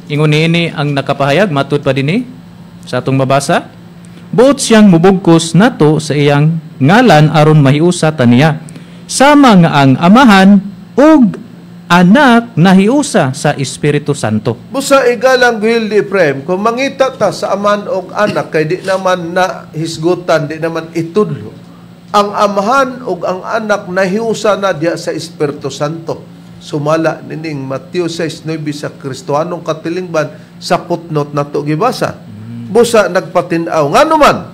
Ingon niini ang nakapahayag, matud pa dinhi sa atong mabasa. Buot siyang mubugkos nato sa iyang ngalan aron mahiusa ta niya. Sama nga ang Amahan ug Anak nahiusa sa Espiritu Santo. Busa, igalang Guhil di Ephraim, kung mangita ta sa Amahan og Anak, kay di naman na hisgutan, di naman itudlo. Ang Amahan og ang Anak nahiusa na diya sa Espiritu Santo. Sumala nining Mateo 6:9 sa Kristohanong Katilingban sa footnote nato gibasa. Busa nagpatin-aw. Ngano man,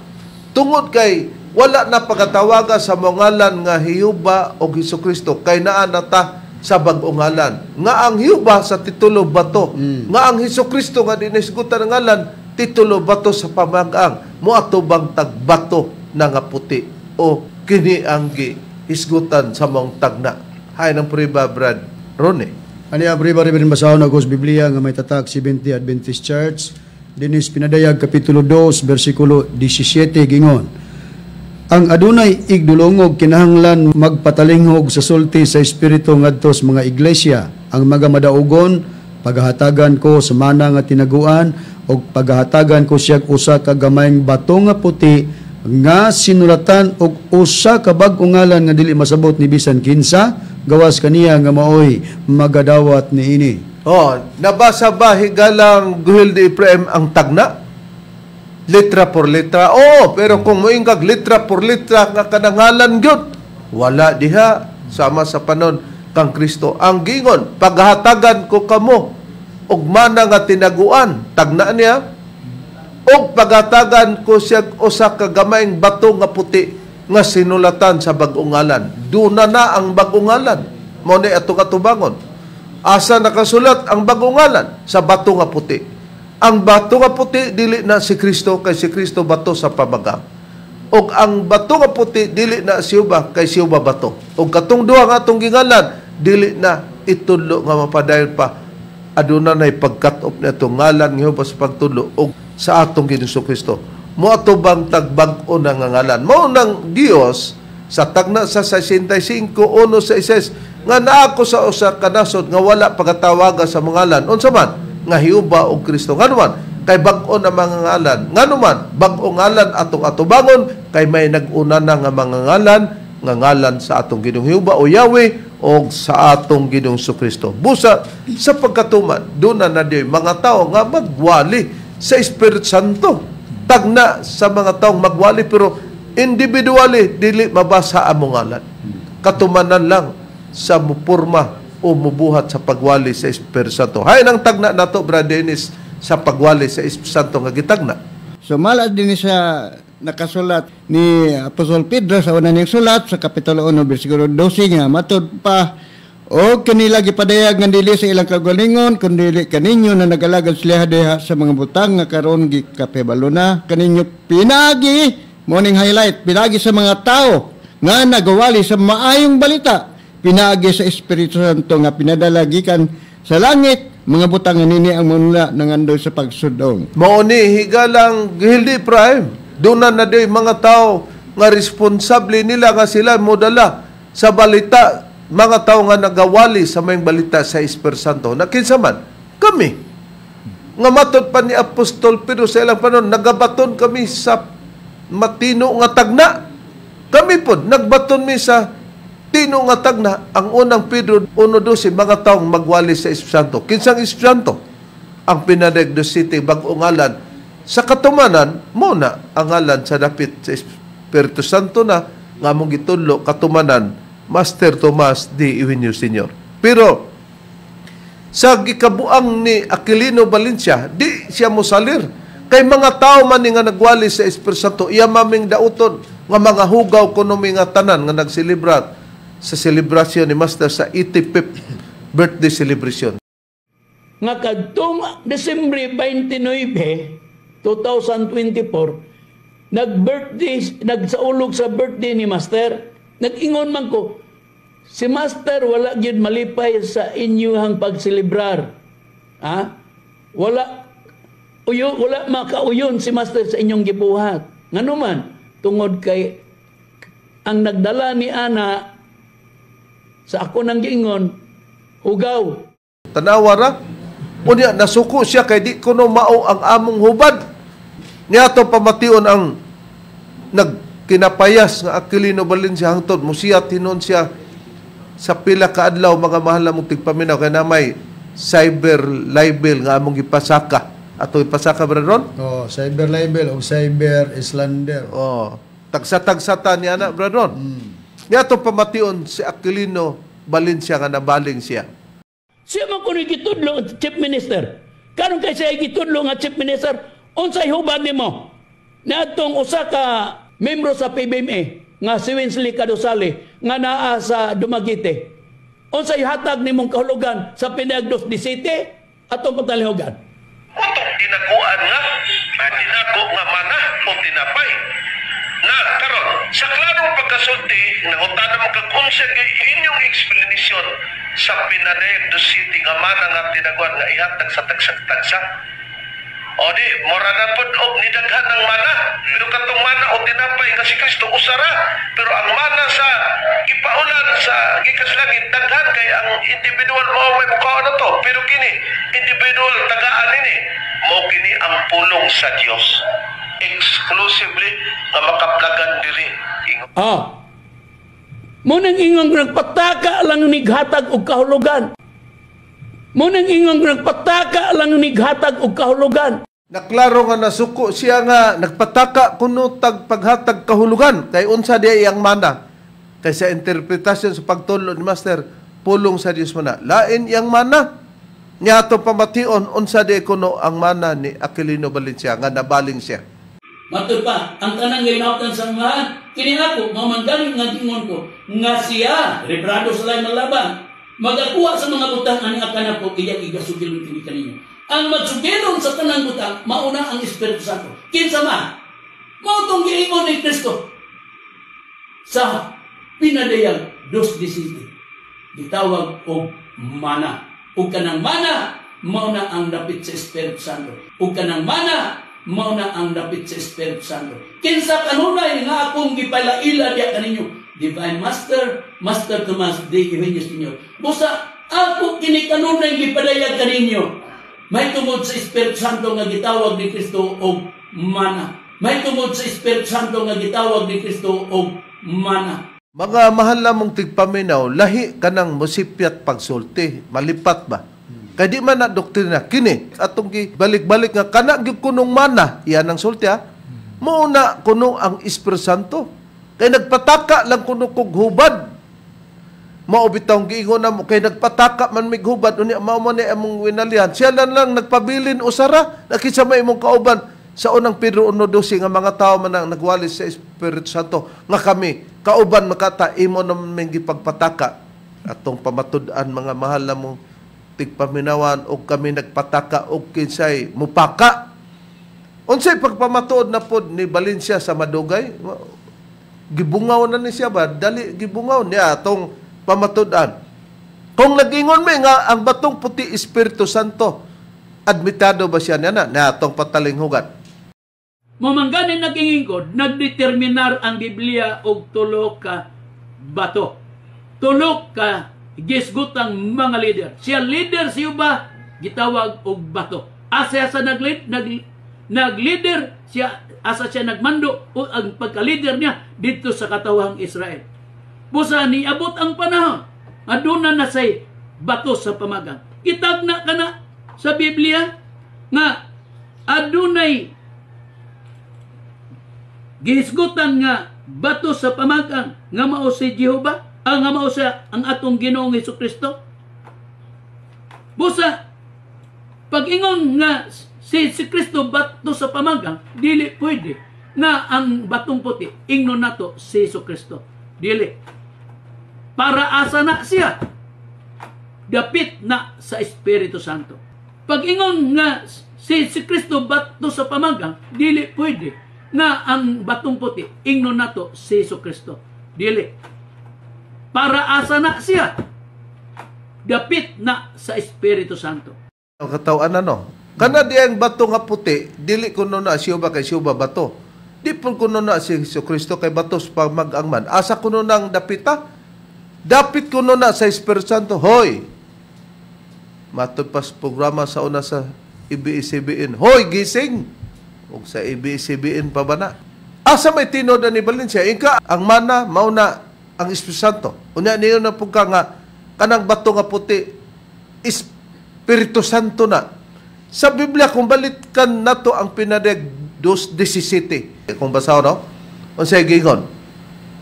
tungod kay wala na pagatawaga sa mga ngalan nga Jehova o Hesukristo kay naa na ta sa bag-ong ngalan. Nga ang Jehova sa titulo bato. Nga ang Hesukristo nga dinisgutan ang ngalan, titulo bato sa pamagang. Moatubang tagbato na nga puti o kini ang gihisgutan sa mong tagna. Hay ng prueba, Brad Ronnie. Ani ang prueba rin basahon ako sa Biblia nga may tatak Seventh Adventist Church. Dinis pinadayag Kapitulo 2, versikulo 17, gingon: "Ang adunay igdulongog kinahanglan magpatalinghog sa sulti sa Espiritu ngadto sa mga iglesia. Ang mga madaugon pagahatagan ko sa mana nga tinaguan og pagahatagan ko siya usa ka gamayng bato nga puti nga sinulatan og usa ka bag-ong ngalan nga dili masabot ni bisan kinsa gawas kaniya nga maoy magadawat niini." Oh, nabasa ba, higalang Guhil di Ephraim, ang tagna? Letra por letra. Oo, pero kung moingkag letra por letra nga kanangalan gyud, wala diha sama sa panon kang Kristo. Ang gingon, "Paghatagan ko kamo og mana nga tinaguan," tagna niya, og paghatagan ko siya usa ka gamayng bato nga puti nga sinulatan sa bag-ong ngalan. Duna na ang bag-ong ngalan. Mao ni ato katubangon. Asa nakasulat ang bag-ong ngalan? Sa bato nga puti. Ang bato nga puti dili na si Kristo kay si Kristo bato sa pamagang. Og ang bato nga puti dili na si Jehova kay si Jehova bato. Og katong duha nga atong gingalan dili na itudlo nga mapadayon pa, aduna nay pagkat-op na ngalan ni Jehova sa pagtudlo og sa atong Ginoong Kristo. Moatubang tagbag-o na nga ngalan. Mao nang Dios sa tagna sa 65:1 sa 6 nga naa ko sa usa ka nasod nga wala pagatawaga sa mga ngalan. Unsa man? Nga Jehova og Kristo. Ngano man? Kay bag-o na mga ngalan. Ngano man? Bag-o ngalan atong atubangon kay may nag-una na nga mga ngalan nga ngalan sa atong Ginoong Jehova o Yahweh o sa atong Ginoong Kristo. Busa sa pagkatuman, doon na na mga tao nga magwali sa Espiritu Santo. Tagna sa mga taong magwali pero individually dili mabasa among ngalan. Katumanan lang sa mupurma o mubuhat sa pagwali sa Espiritu Santo. Hay nang tagna nato, Brad Dennis, sa pagwali sa Espiritu Santo nga gitagna. So mala din sa nakasulat ni Apostol Pedro sa una niyang sulat sa Kapitulo 1 bersikulo 12 nga matud pa, "O kanila gipadayag nga dili sa ilang kaugalingon kundi kaninyo na nagalagad sila diha sa mga butang nga karon gikapebalo na kaninyo pinagi," morning highlight, "pinagi sa mga tao nga nagawali sa maayong balita, pinagi sa Espiritu Santo nga pinadala gikan sa langit, mga butang nga nini ang manula nangandoy sa pagsudong." Mao ni, higalang Gihildi Prime. Doon na na mga tao nga responsable nila nga sila modala sa balita, mga tao nga nagawali sa may balita sa Espiritu Santo. Na kinsa man? Kami. Nga matod pa ni Apostol Pedro sa ilang panon, nagabaton kami sa matino nga tagna. Kami pod nagbaton mi sa tino nga tagna. Ang unang Pedro 1:12, mga taong magwali sa Espiritu Santo. Kinsang Espiritu Santo? Ang pinadeg do city bag-ong ngalan. Sa katumanan, mo na ang ngalan sa dapit sa Espiritu Santo na nga mong gitudlo katumanan Master Tomas D. Eugenio Sr. Pero sa gikabuang ni Aquilino Valencia, di siya mosalir Kay mga tao man ni nga nagwali sa Espiritu Santo, iya maming dauton nga mga hugaw kuno mi nga tanan nga nagselebrat sa selebrasyon ni Master sa 85th birthday celebration. Nga kadtong Desembre 29, 2024, nag-birthday, nagsaulog sa birthday ni Master. Nag-ingon man ko, si Master wala gyud malipay sa inyuhang pagselebrar. Ha? Wala uyo, wala makauyon si Master sa inyong gibuhat. Ngano man, tungod kay ang nagdala ni ana sa ako nang giingon, hugaw. Tanawa ra. Unya nasuko siya kay di kuno mao ang among hubad. Niya pamation ang nagkinapayas nga Aquilino Valencia hangtod musiyat hinon siya sa pila ka adlaw, mga mahal namong tigpaminaw, kay na may cyber libel nga among gipasaka. Ato ipasaka, Brother Ron? Oh, cyber libel o cyber slander. Oh, tagsa-tagsata niya na, Brother Ron. Niya pamation si Aquilino Valencia nga nabaling siya. Siya man kuno gitudlo chief minister. Karon kay siya gitudlo nga chief minister, unsay hubad nimo? Niadtong usa ka membro sa PBMA nga si Winsley Kadusale nga naa sa Dumaguete. Unsay hatag nimong kahulugan sa Pinagdos di City atong patalihogan? Utong tinaguan nga, tinago nga mana o tinapay. Na karon sa klarong pagkasulti, nangutana mo kag unsa inyong explanation sa Pinanayag do City nga mana nga tinaguan nga ihatag sa tagsa-tagsa. O di, mura na pod og nidaghan ng mana. Pero katong mana o tinapay nga si Kristo usara. Pero ang mana sa gipaulan sa gikas langit daghan kay ang individual mao may mukhaon na to. Pero kini individual tagaan ini. Mao kini ang pulong sa Dios. Exclusively nga makaplagan diri. Ah. Mo nang ingon nagpataka lang nighatag og kahulugan. Mo nang ingon nagpataka lang nighatag og kahulugan. Naklaro nga nasuko siya nga nagpataka kuno tag paghatag kahulugan kay unsa di iyang mana. Kay sa interpretasyon sa pagtulo ni Master, pulong sa Dios mana. Lain iyang mana. Nya ato pamation unsa di kuno ang mana ni Aquilino Valencia nga nabaling siya. Matud pa, ang tanang ginauptan sa mga kini ako, mao man gani nga gingon ko, nga siya, librado sa lain malaban, magakuha sa mga butang ani akan ako, iyang igasugilon kini kaninyo. Ang magsugilon sa tanang butang, mauna ang Espiritu Santo. Kinsa man, mao tong giingon ni Kristo sa Pinadayag dos City. Gitawag og mana. Ug kanang mana, mauna ang dapit sa Espiritu Santo. Ug kanang mana, mauna ang dapit sa Espiritu Santo. Kinsa kanunay nga akong gipalaila diya kaninyo, Divine Master, Master Tomas de Eugenio Senior. Busa ako kini kanunay gipadayag kaninyo, may tungod sa Espiritu Santo nga gitawag ni Kristo og mana. May tungod sa Espiritu Santo nga gitawag ni Kristo og mana. Mga mahal namong tigpaminaw, lahi kanang musipyat pagsulti, malipat ba? Kay di man na doktrina kini atong balik-balik nga kana gyud kunong mana, iyan ang sulti ha. Mao na kuno ang Espiritu Santo. Kay nagpataka lang kuno kog hubad. Mao bitawng giingon namo kay nagpataka man mig hubad unya mao man ni among winalihan. Siya lang lang nagpabilin usara nakisa may imong kauban sa unang Pedro 1:12 nga mga tao man ang nagwali sa Espiritu Santo nga kami kauban makata imo naman gipagpataka atong pamatud-an, mga mahal namong tigpaminawan, og kami nagpataka og kinsay mupaka. Unsay pagpamatuod na pod ni Valencia sa madugay, gibungaw na ni siya ba, dali gibungaw niya atong pamatud-an. Kung nag-ingon mi nga ang batong puti Espiritu Santo, admitado ba siya niya na na atong patalinghugan? Mamangganin nagingin ko, nagdeterminar ang Biblia og tulo ka bato. Tulo ka gisgutang mga leader. Siya leader siya ba gitawag og bato. Asa sa nag-leader siya, asa siya nagmando o ang pagka-leader niya dito sa katawhang Israel. Busa niabot ang panahon, aduna na say bato sa pamagang. Kitagna ka na sa Biblia nga adunay gihisgutan nga bato sa pamagang nga mao si Jehova, ang nga mao siya ang atong Ginoong Hesukristo. Busa pag-ingon nga Si Kristo bato sa pamagang, dili pwede na ang batong puti ingnon nato si Hesus Kristo. Dili. Para asa na siya? Dapit na sa Espiritu Santo. Pag ingon nga si Kristo bato sa pamagang, dili pwede na ang batong puti ingnon nato si Hesus Kristo. Dili. Para asa na siya? Dapit na sa Espiritu Santo. Ang katawan ano? Kana di ang bato nga puti, dili kuno na siya ba kay siya ba bato. Di po kuno na si Hesus Kristo kay bato sa pamag-angman. Asa kuno nang dapita? Dapit kuno na sa Espiritu Santo. Hoy! Matod pas programa sa una sa ABS-CBN. Hoy, gising! Og sa ABS-CBN pa ba na? Asa may tinod ni Valencia? Inka, ang mana, mauna ang Espiritu Santo. Unya niyo na pug ka nga, kanang bato nga puti, Espiritu Santo na. Sa Biblia, kung balikan nato ang pinadeg 2:17. Kung basaw, no? Unsay gingon?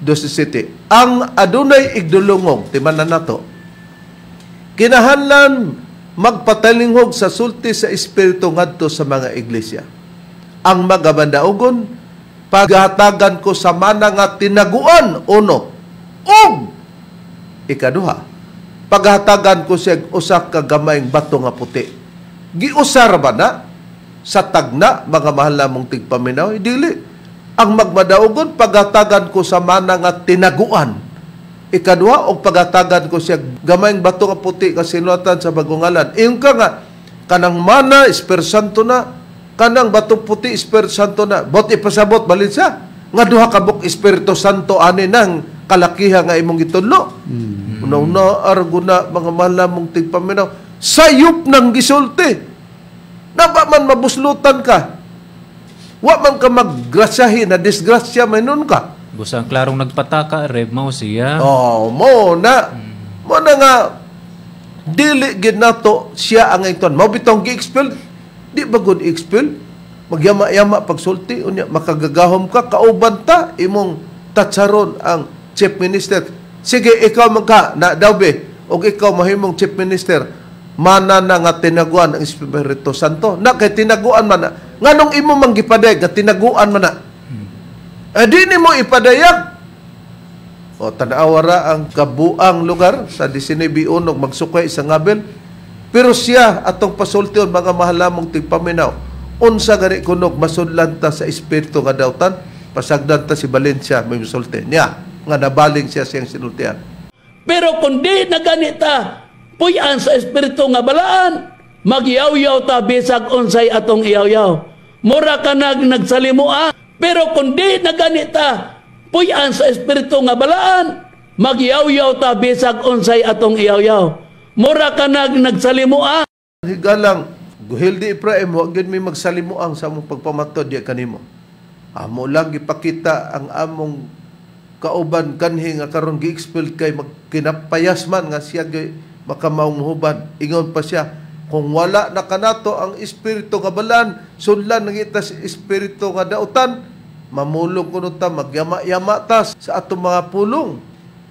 2:17. Ang adunay igdulungog, timanan nato, kinahanglan magpatalinghog sa sulti sa Espiritu ngadto sa mga iglesia. Ang magabandaugon, paghatagan ko sa mana nga tinaguan, uno, ug ikaduha, paghatagan ko siya usa ka gamayng bato nga puti. Giusar ba na sa tagna, mga mahal namong tigpaminaw? Dili. Ang magmadaugon, paghatagan ko sa mana nga tinaguan. Ikaduha, og paghatagan ko siya gamayng bato nga puti nga sinuatan sa bagong ngalan. Ingon ka nga, kanang mana, Espiritu Santo na, kanang batong puti, Espiritu Santo na. Bot ipasabot, balin siya. Nga duha ka buk Espiritu Santo ani nang kalakiha nga imong gitudlo. Una-una, arguna, mga mahal namong tigpaminaw, sayop ng gisulti. Naba man mabuslutan ka. Wa man ka maggrasyahi na disgrasya may nun ka. Busa ang klarong nagpataka, Rev, mao siya. Oh, mo na. Mo na nga dili gid nato siya ang inton. Mao bitong gi-expel. Di ba good expel? Magyama-yama pagsulti unya makagagahom ka kauban ta imong tatsaron ang chief minister. Sige, ikaw man ka na daw be og ikaw mahimong chief minister. Mana na nga tinaguan ang Espiritu Santo. Na kay tinaguan man na. Nganong imo man gipadayag nga tinaguan man na? Di nimo ipadayag. O tan-awa ra ang kabuang lugar sa 19 og magsukay sa ngabel. Pero siya atong pasultion mga mahalamong tigpaminaw. Unsa gani kunog masudlan ta sa espiritu nga dautan, pasagdan ta si Valencia may musulti niya nga nabaling siya siyang sinultian. Pero kung di na ganita puy-an sa espiritu nga balaan, magyaw-yaw ta bisag unsay atong iyaw-yaw. Mura ka nagsalimua. Pero kung di na ganita puy-an sa espiritu nga balaan, magyaw-yaw ta bisag unsay atong iyaw-yaw. Mura ka nagsalimua. Higalang Guhildi Ibrahim, wa gyud mi magsalimuang sa among pagpamatod diya kanimo. Amo lang gipakita ang among kauban kanhi nga karon gi-expel kay magkinapayas man nga siya gyud makamaong huban. Ingon pa siya, kung wala na kanato ang espiritu nga balan, sudlan nangita sa espiritu nga dautan, mamulong kuno ta, magyama-yama ta sa atong mga pulong.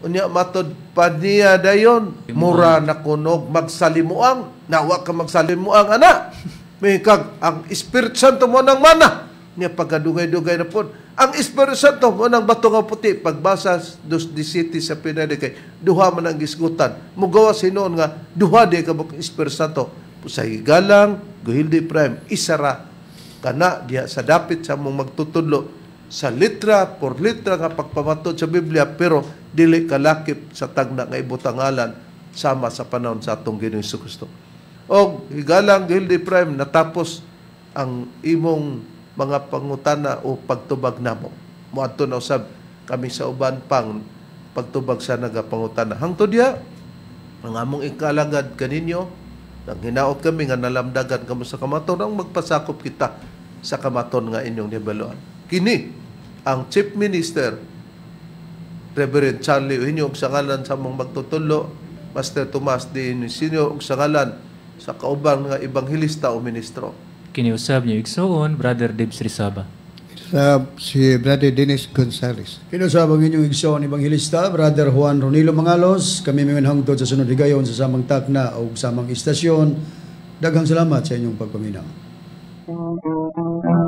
Unya matod pa niya dayon, mura na kunog magsalimuang, nawa ka magsalimuang ana. May kag ang Espiritu Santo mo nang mana. Niya pagkadugay-dugay na po. Ang Espiritu Santo mo nang bato nga puti. Pagbasa dos di city sa pinadikay, duha man ang gisgutan. Mugawa sinoon nga, duha di ka buk Espiritu Santo. Sa higalang, Guhildi Prime, isara kana diha sa dapit sa mong magtutudlo sa litra por litra nga pagpamatod sa Biblia, pero dili kalakip sa tagna nga ibutangalan sama sa panahon sa atong Ginoong Hesukristo. Og higalang Guhildi Prime, natapos ang imong mga pangutana o pagtubag namo. Moadto na usab kami sa uban pang pagtubag sa nagapangutana. Hangtod diha, ang among ikalagad kaninyo, nang hinaot kami nga nalamdagan kamo sa kamaton, ang magpasakop kita sa kamaton nga inyong nibaluan. Kini ang Chief Minister Reverend Charlie Eugenio og sa ngalan sa among magtutulo, Master Tomas D. Senior og sa ngalan sa kauban nga ebanghelista o ministro. Kiniusab niyo igsuon, Brother Dibs Rizaba. Sa si Brother Dennis Gonzales. Kinusab ang inyong igsoon ebanghelista, Brother Juan Ronilo Mangalos. Kami mingon hangtod sa sunod higayon sa samang takna o samang istasyon. Daghang salamat sa inyong pagpaminaw. Thank you.